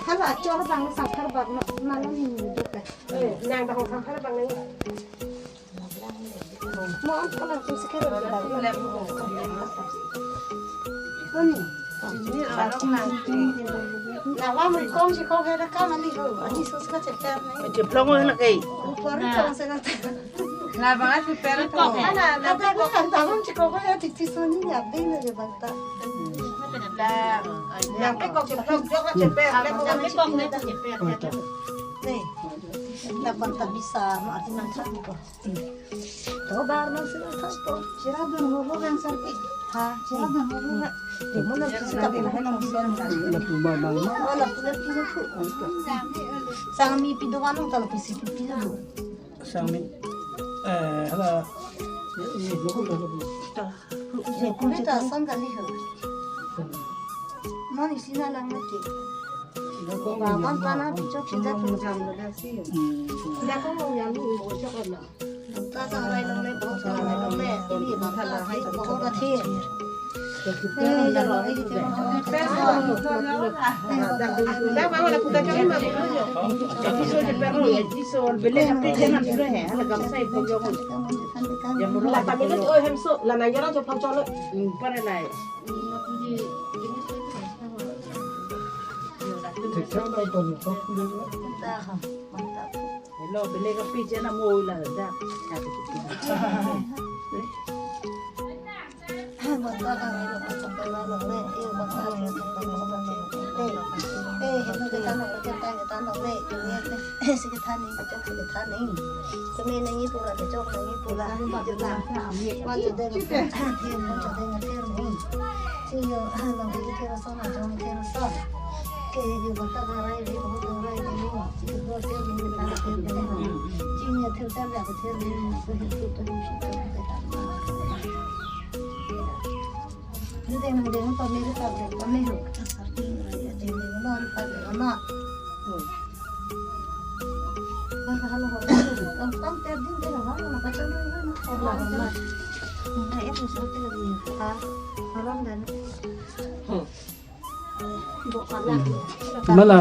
Hala achor bang sangkar bang malam ini juga. Eh, nang bang sangkar bang ni. Mo an pala tu sikir bang. Ani. Ini orang nanti. Nawa mo kong si kong hera ka mani ho. Ani sus ka chetar ni. Cheplong ho na kai. Upor ni kong se na. Labang a cheper ko. Ana, na pe ko kan tabun chiko ko ya titi suni ya pe na je banta. La, yang pe ko cheplong jo ko cheper, le ko yang pe ko ne cheper. Ne. Na banta bisa ma ati nang sa ko. To bar na sila sa ko. Sira dun ho ho kan sarki. Ha, sira dun ho ho. Demo na bisa ka pe na bisa. La tu ba ba. Oh, la tu la tu. Sang mi pido wanu ta la pisi pido. Sang mi. Eh, hala. Kumeta asam kali ho. Non isi na lang mati. Baban pana pichok sida tu jam lo da si. Ida ko mo yang lu mo chok na. Ta sa rai long le bo ta rai long le. Ini bangka hai ko ho ba thi. Hello, beli kopi cina mo la da. Mala.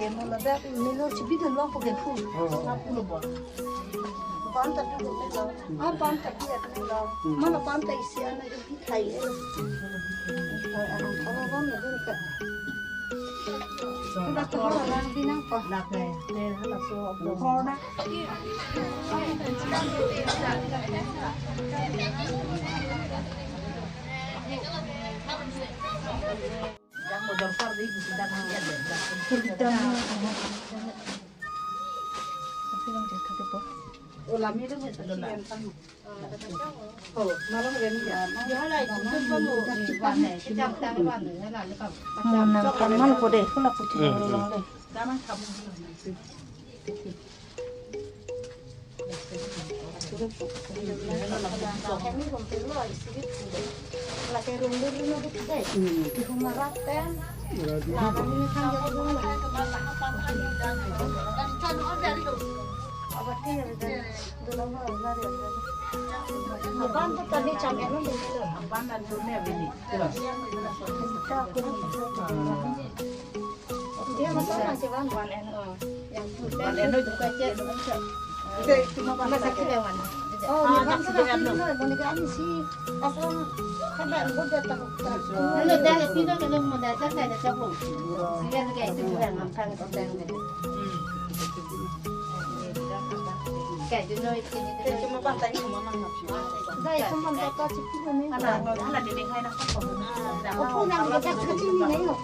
Ke mo ladak melo chibi de lo ko ke pu. Apu lo bo. Pan ta pi de lo. Ah, pan ta pi de lo. Mana pan ta isi ana de bi thai e. Ai, ana thara ram ne dun ka. Ba to ram bi nang pa. La ke, te hala so. Ko na. Monang kamal ko de, kula puthi long de.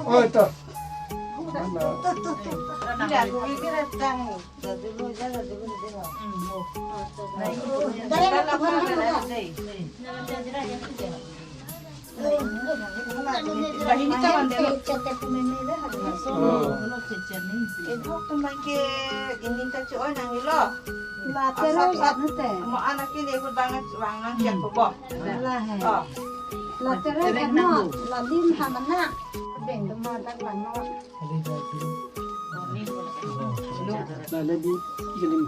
Oh, ito. Lateral at nute. Mo anak ini ikut banget wangan siap kebo. Lah, he. Oh. Lateral at mo, lalim hamana. Beng dema dak lang mo. Lale di jelim.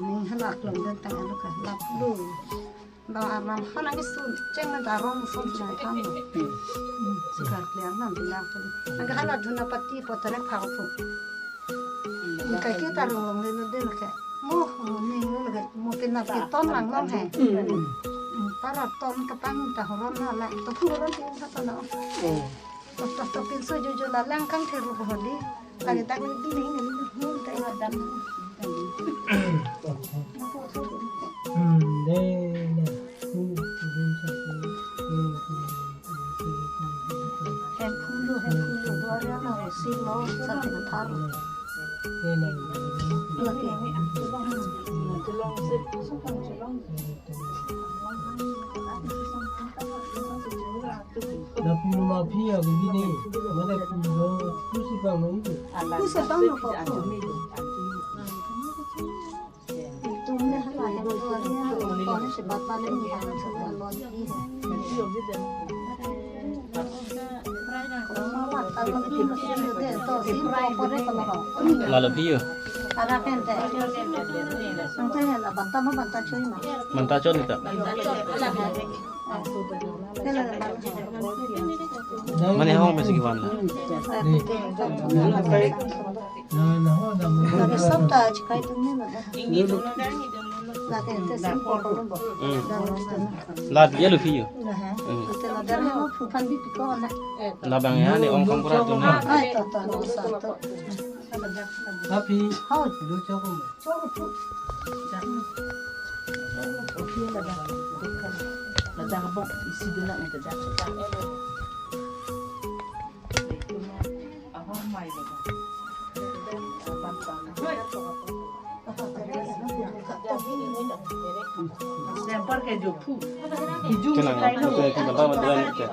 Ning halak long dan tang alo ka lap lu. Ba aram hana ke sun cheng na darom sun chai kan. Sukar kliar nam bilang pun. Aga hala duna pati potore phau pun. Kaike ta rong longle lo de lake. Mo, mo ning lo lake. Mo penap keton lang long he. Hmm. Hmm, para ton kapang ta horon na la. To phu horon ti sa ta no. Hmm. To, to, to pinso jojo la lang kang theru ko holi. Lagi tak lagi ni, ni, ni, ni, tak ada. Hmm, de, na. Hmm, hmm, hmm, hmm, hmm. Hem phulu, hem phulu, dua ria na, si lo, sa ti thar. Lagi. Lapu lo ma phi ya guli ni. Mane lo pusi bang lo itu. Pusi bang lo kok. Itu ni hala yang dua ria, kok ni sebat paling yang sebat lo ni. Lalo phi yo. Ada kan teh. Nanti ya lah banta ma banta cuy ma. Banta cuy ni ta. Mane hong mesi kiwan la. Lagi sab ta chikai tu ni na. Lagi te sim ko kolom bo. Hmm. Lad ya lo phi yo. Nah, ha. Hmm. Te la dar ho phu phan bi piko na. Labang ya ni ong kong pura tu na. Ai to to no sa to. Happy. Hau. Lu cho ko. Cho ko phu. Ladak bok isi dulu na ladak. Lempar ke jopu. Kenang, itu, itu, banta, banta, banta, banta, banta. Ya.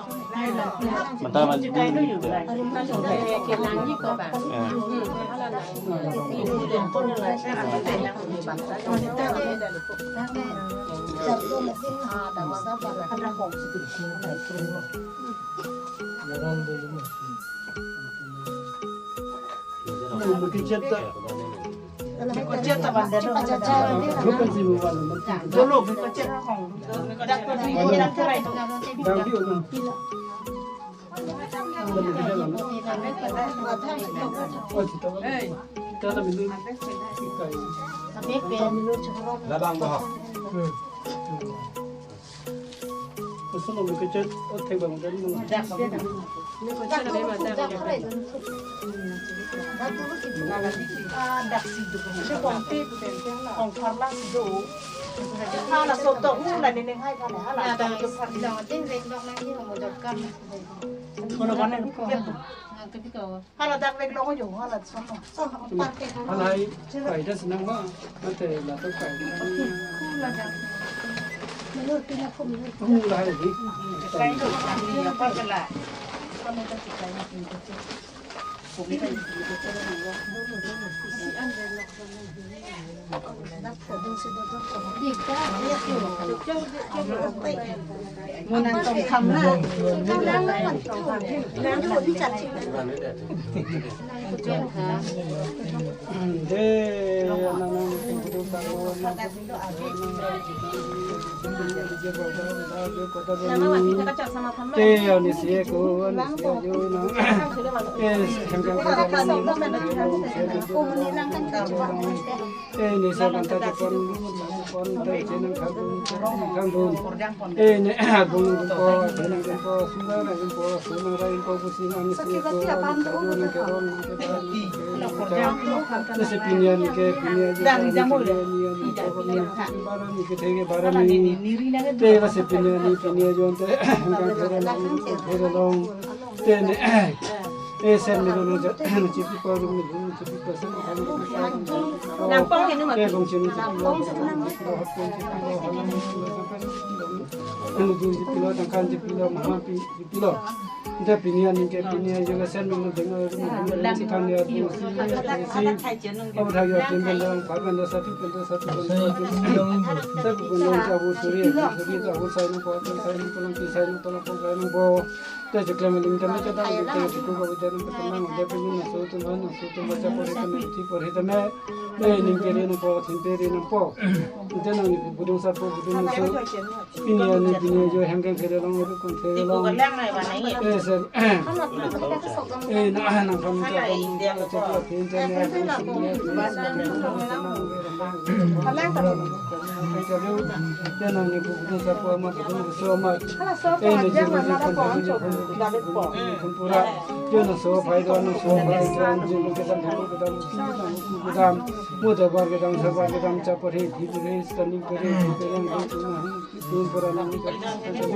Labang bohok. Kusun lo kecet, oh, thek bang dan mo. Dak si do. Kong parla si do. Hala soto hula ni ning hai kane hala. Kono kono. Hala dak vek long jo, hala sono. Hala hai, kai das nang ma, mate la to kai. Hula hai di. Kai to kami apa kala. Kami to kai. Te, ani si ko, ani si ko, na. Te, hengkang ko, te, ni sa banta chepon, chepon, te, chenang khadun, chenang khadun. Te, ni, agung ko, chenang ko, sumang ko, sumang ko, kusin, ani si ko, nang kerong, nang kerong. Lasi pini ani ke, pini ajo, pini ani ke, pini ani ke, theke barani. Te lasi pini ani, pini ajo te, kang thera long, thera long. Te ne, e sen mi lo ja, chipi pa ru mi lo, chipi pa sen. Nangpong ke nu ma. Te bong chen, anu dun chipi lo, tangkan chipi lo, maha pi, chipi lo. Te pini ani ke pini ajo ke sen minggu dengar rumah rumah si kan ya tu si si abu thak ya tim benda empat benda satu benda satu benda satu benda abu suri abu suri abu sai nang ko sai nang tolong pi sai nang tolong ko sai nang bo. Te jeklem ling tem te ta te te ko ko jangan ketemu dia pini na so tu na so tu baca pori tem ti pori tem. Ne ning kiri nang po tim kiri nang po. Te nang ni budung sapo budung so. Pini ani pini ajo hem kan kiri long itu kan kiri long. Eh, Eh, na, na, kami ta, kami ta, kami ta, kami ta, kami ta, kami ta, kami ta, kami ta, kami ta, pura, yo na so phai do, na so phai do, na so phai do, mo da bar kedam, sa bar kedam, cha pare, thi pare, standing pare, thi pare, thi pare, thi pare,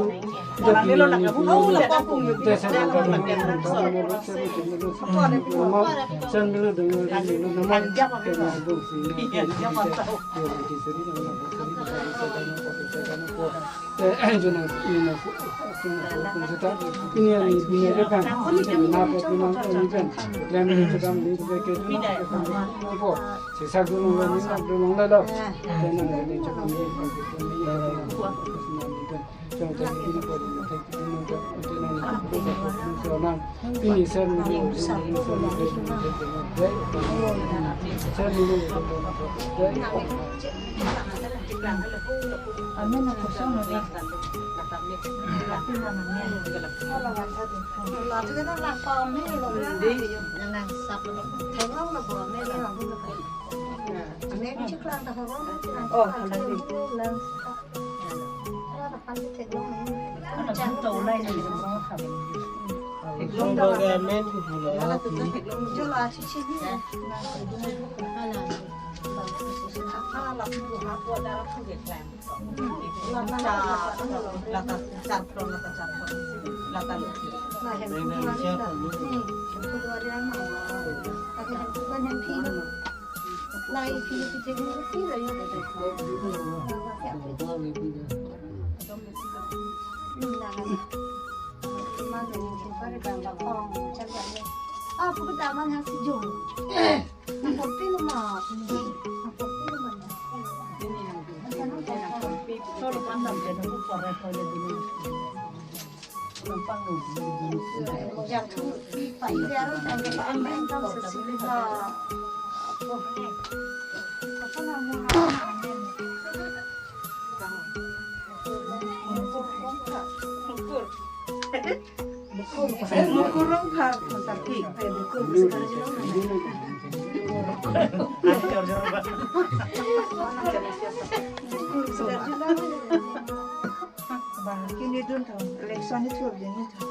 Kini dun tho, election ni chup jeng ni tho.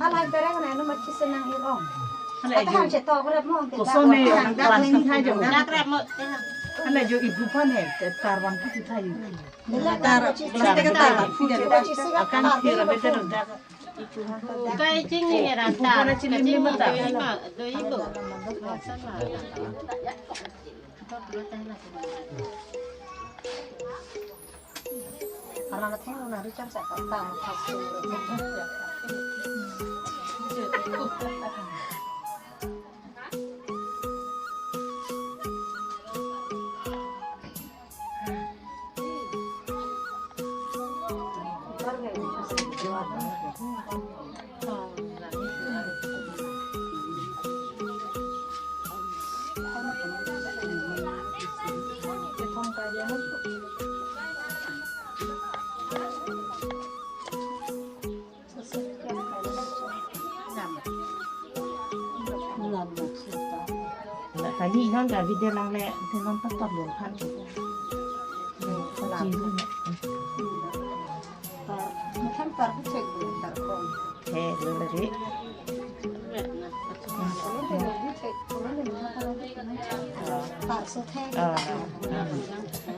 Halai berang na no mati senang irong. Hala ajo. Atahan chetok rep mo. Kosone wan thai jo. Hala ajo ibu pan he, tar wan thai thai. Tar, tar, tar, tar, akan tar, kira betul dah. Kai ching ni rata. Ibu pan ching ni mata. Doi ibu. Anak theng na richam sa ka ta ma thak. Kali non ga video lang le, tenon tak tak lo kan. Kan par cek dulu, tar kong. He, lo lagi.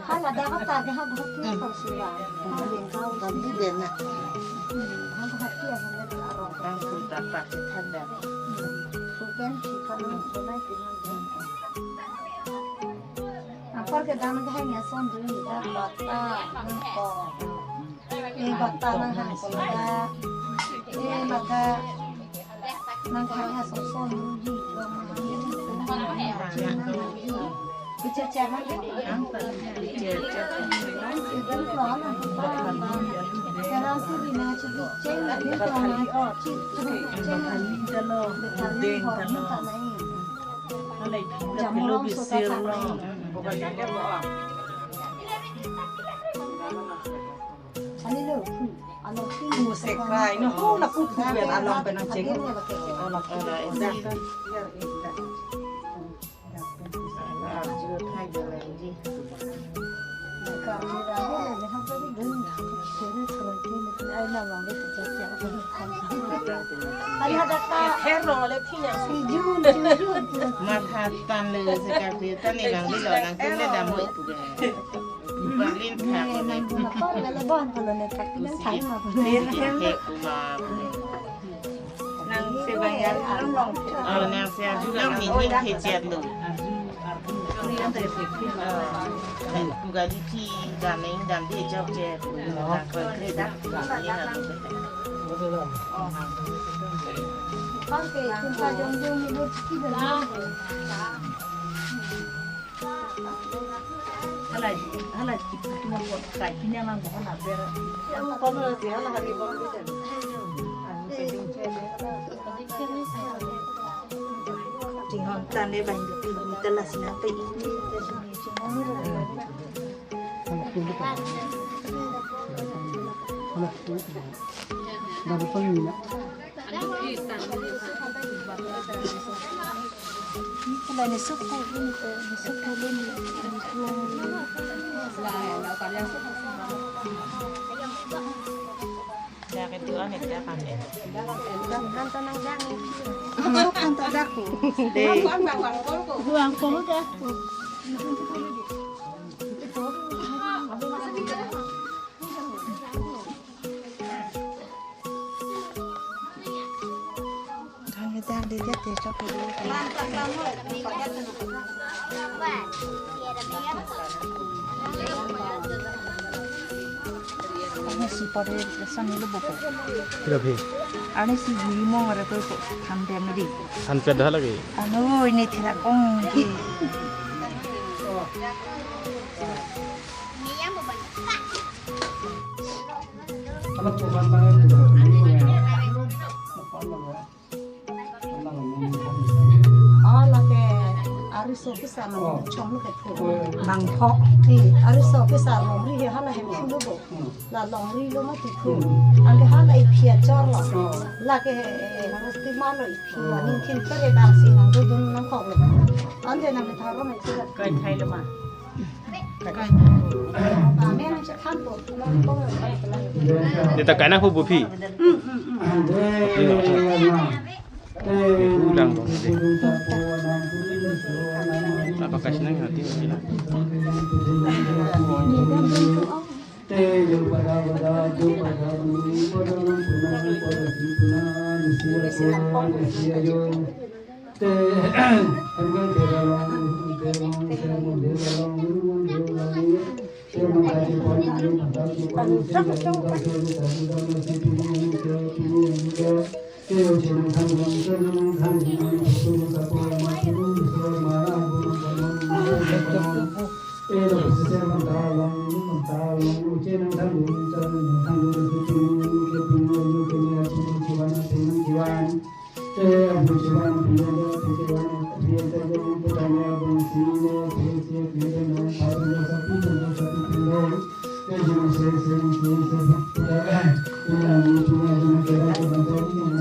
Hala dak ta ke ha Guwahati ko sira. Ha Bengal. Kami di na. Ha Guwahati ya, ha Bengal. Langsung dapat kita dah. Bukan kita nang sunai kita. Apar ke dam ke hanya son dulu dapat ta ko. Eh, bata nang hang kolada. Eh, bata nang hang ya soso nungji. Kecil-kecil nang. Kecil-kecil. Sekarang sih di mana cuci ceng, dia tuh anak cuci, cuci ceng. Betani hor minta naik. Jamur sota tanai. Ani lo, ano sih? Pu sekai, no, ho na pu pu ben along penang ceng. Ano, ano, exact. Matha tan le se ka kwe tan ni lang di lo nang tum le dam hoi pu ke. Balin kha ko ne. Kusi ke kuma pu ke. Nang se bayar along long. Oh, nang se arjulong ni ni kecet lo. Kugali phi dam neng dam de jok je. Nang ko kre dak ni nang. Oke, tumpa jong jong ni bot ki bela. Hala, hala, cuma buat kai punya nang bukan apa. Yang kono dia lah hari baru kan. Tinghon tan ne bang, telas na pe ini. Baru pangina. Ini kalau ni suku ini tu, ni suku ini. Dak itu aneh dak aneh. Hantar nang dak ni. Masuk hantar dak tu. Deh. Buang pol dak tu. Kang kita di dia te chok dulu. Ano si pare sang lo bopo. Kira phi? Ano si giri mo ngare ko ko tham dem di. Than pet dah lagi. Ano ini thira kong ki. Anak pemandang itu. Oh, lake ariso kesar nang chong lo ke phu. Bang pho. Ti ariso kesar longri he hala hem sulu bo. La longri lo mati phu. Anke hala iphi achor lo. Lake, eh, harus ti malo iphi. Ningkin pere bang si nang dudun nang kok lo. Ante nang tharo me sila. Kai thai lo ma. Deta kaina pu bu phi. Ulang dong. Apa kasih nang hati sila.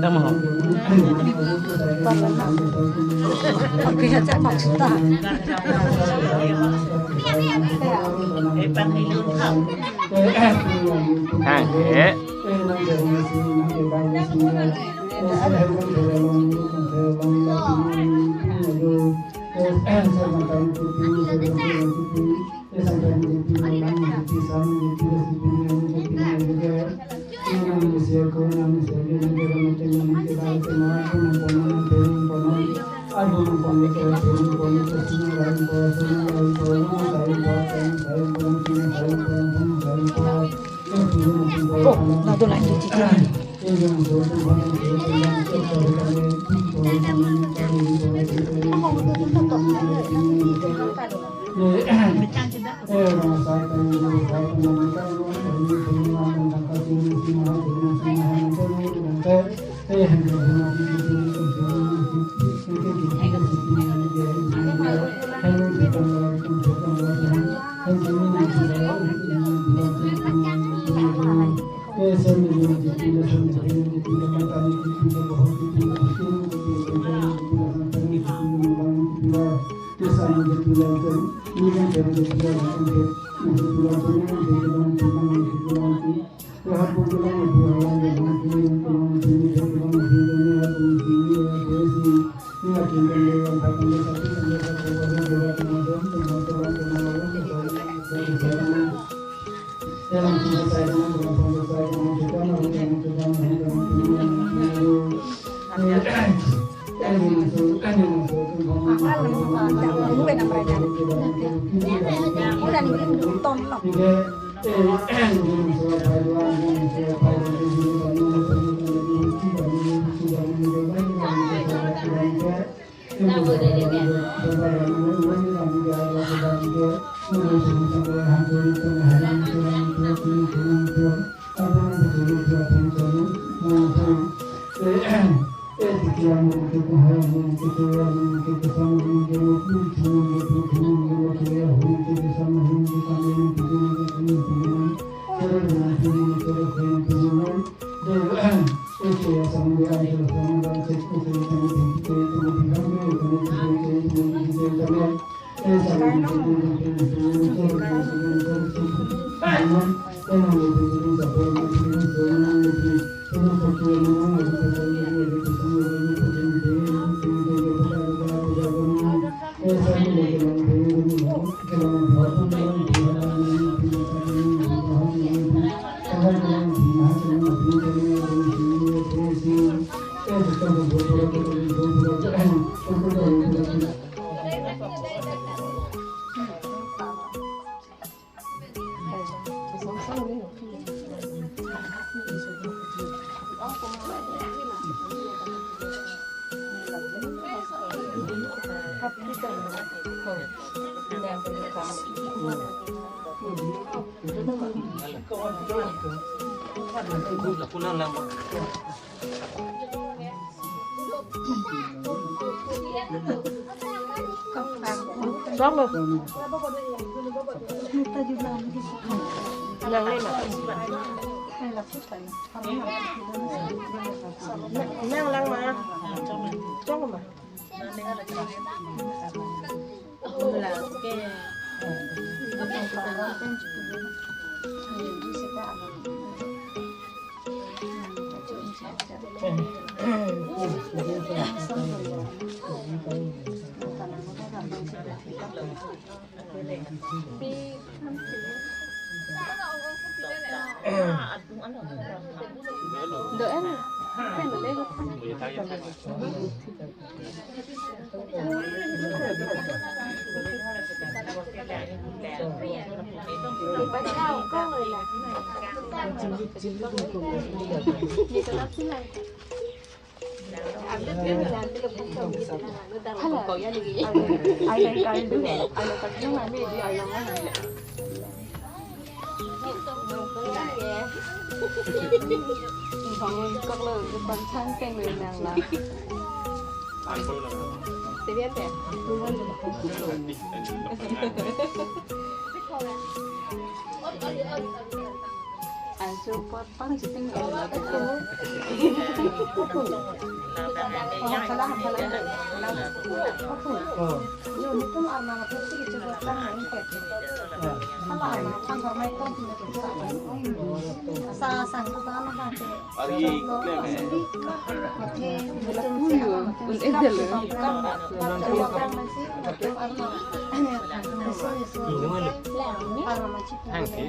Tama ho. Hang, eh. Oh, na dolang di chichi.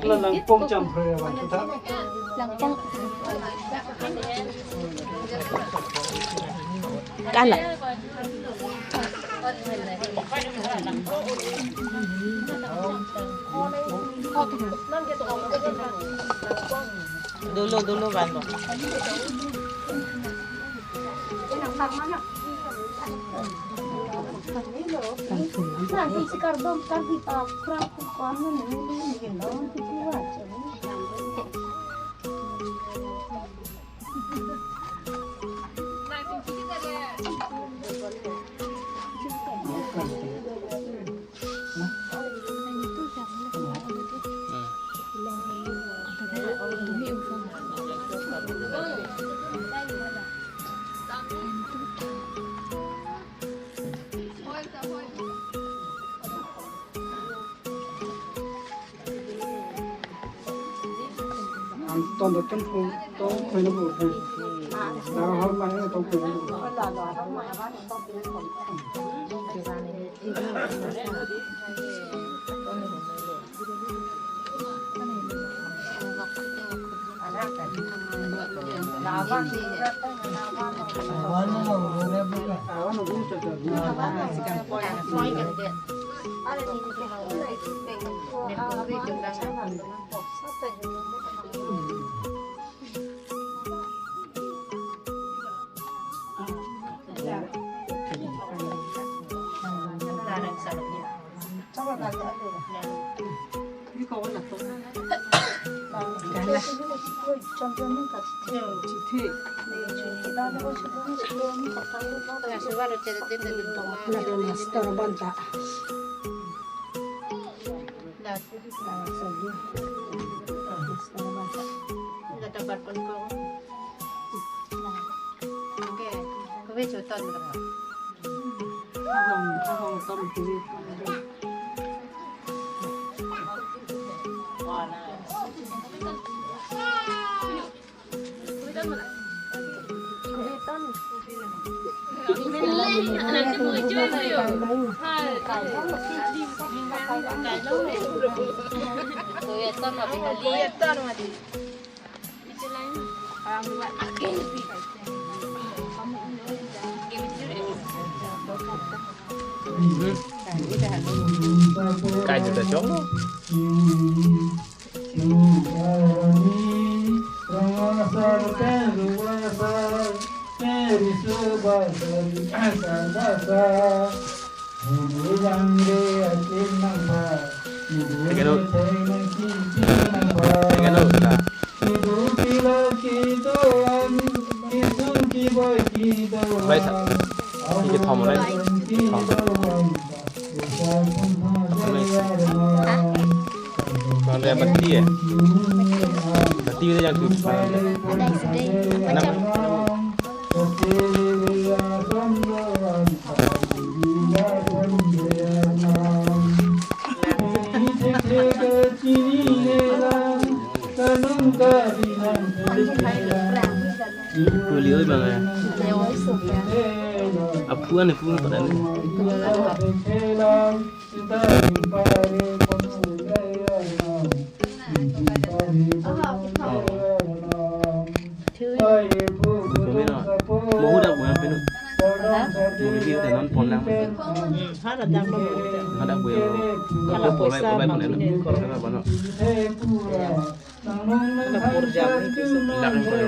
Langpong jam phraya bang kita. Kala. Dolo, dolo, vanlo. Anton doten pun tong koi na bu. Dah hal mana tong koi na bu. Kai juta chong lo. Tegeno. Tegeno, ta. Bai sa. Ini thom, ini thom. Mana ya, bati ya? Bati itu yang tu. Ada yang sedang macam. Kuli oi bang ya. Apuan, apuan pada ni. Mohu dak buang pinu. Mohu di tenon pon lang. Hadak buang. Hadak polai, polai pon. Hadak pon. Lang pon.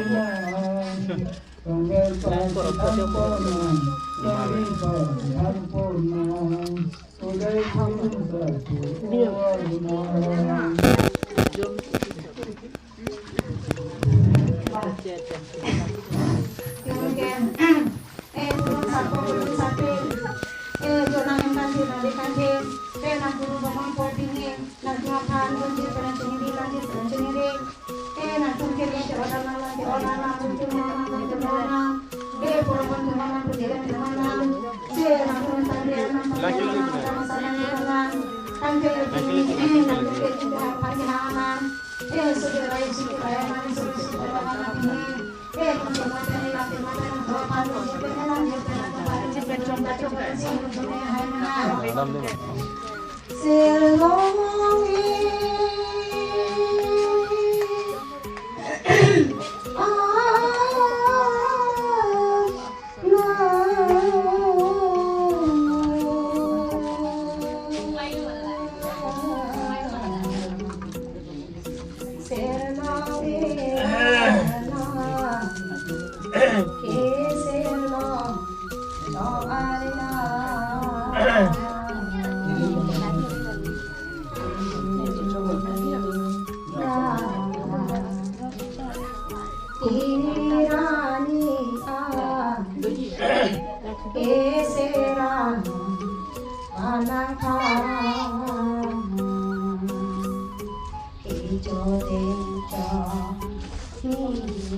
Chote cho hi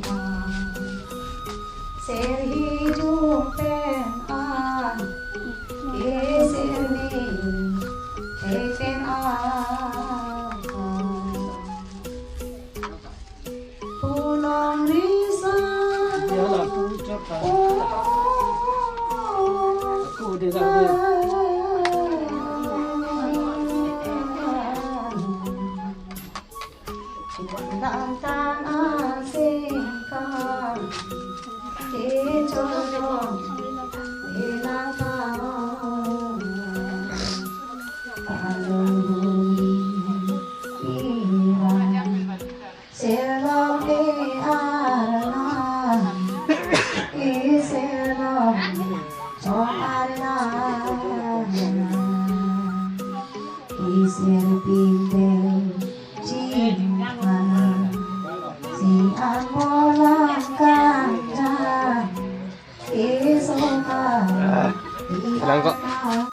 a, ser hi jum pen a, e ser ni thek pen a. Punong risa Yala pu chot ta. Aku de da de. Dam tan asingkan, te chojong ilang kaon. Alun ira, selong e arna, e selong chong arna. Isir pinde chimana, si ambolang kanja, isoma. Langkok.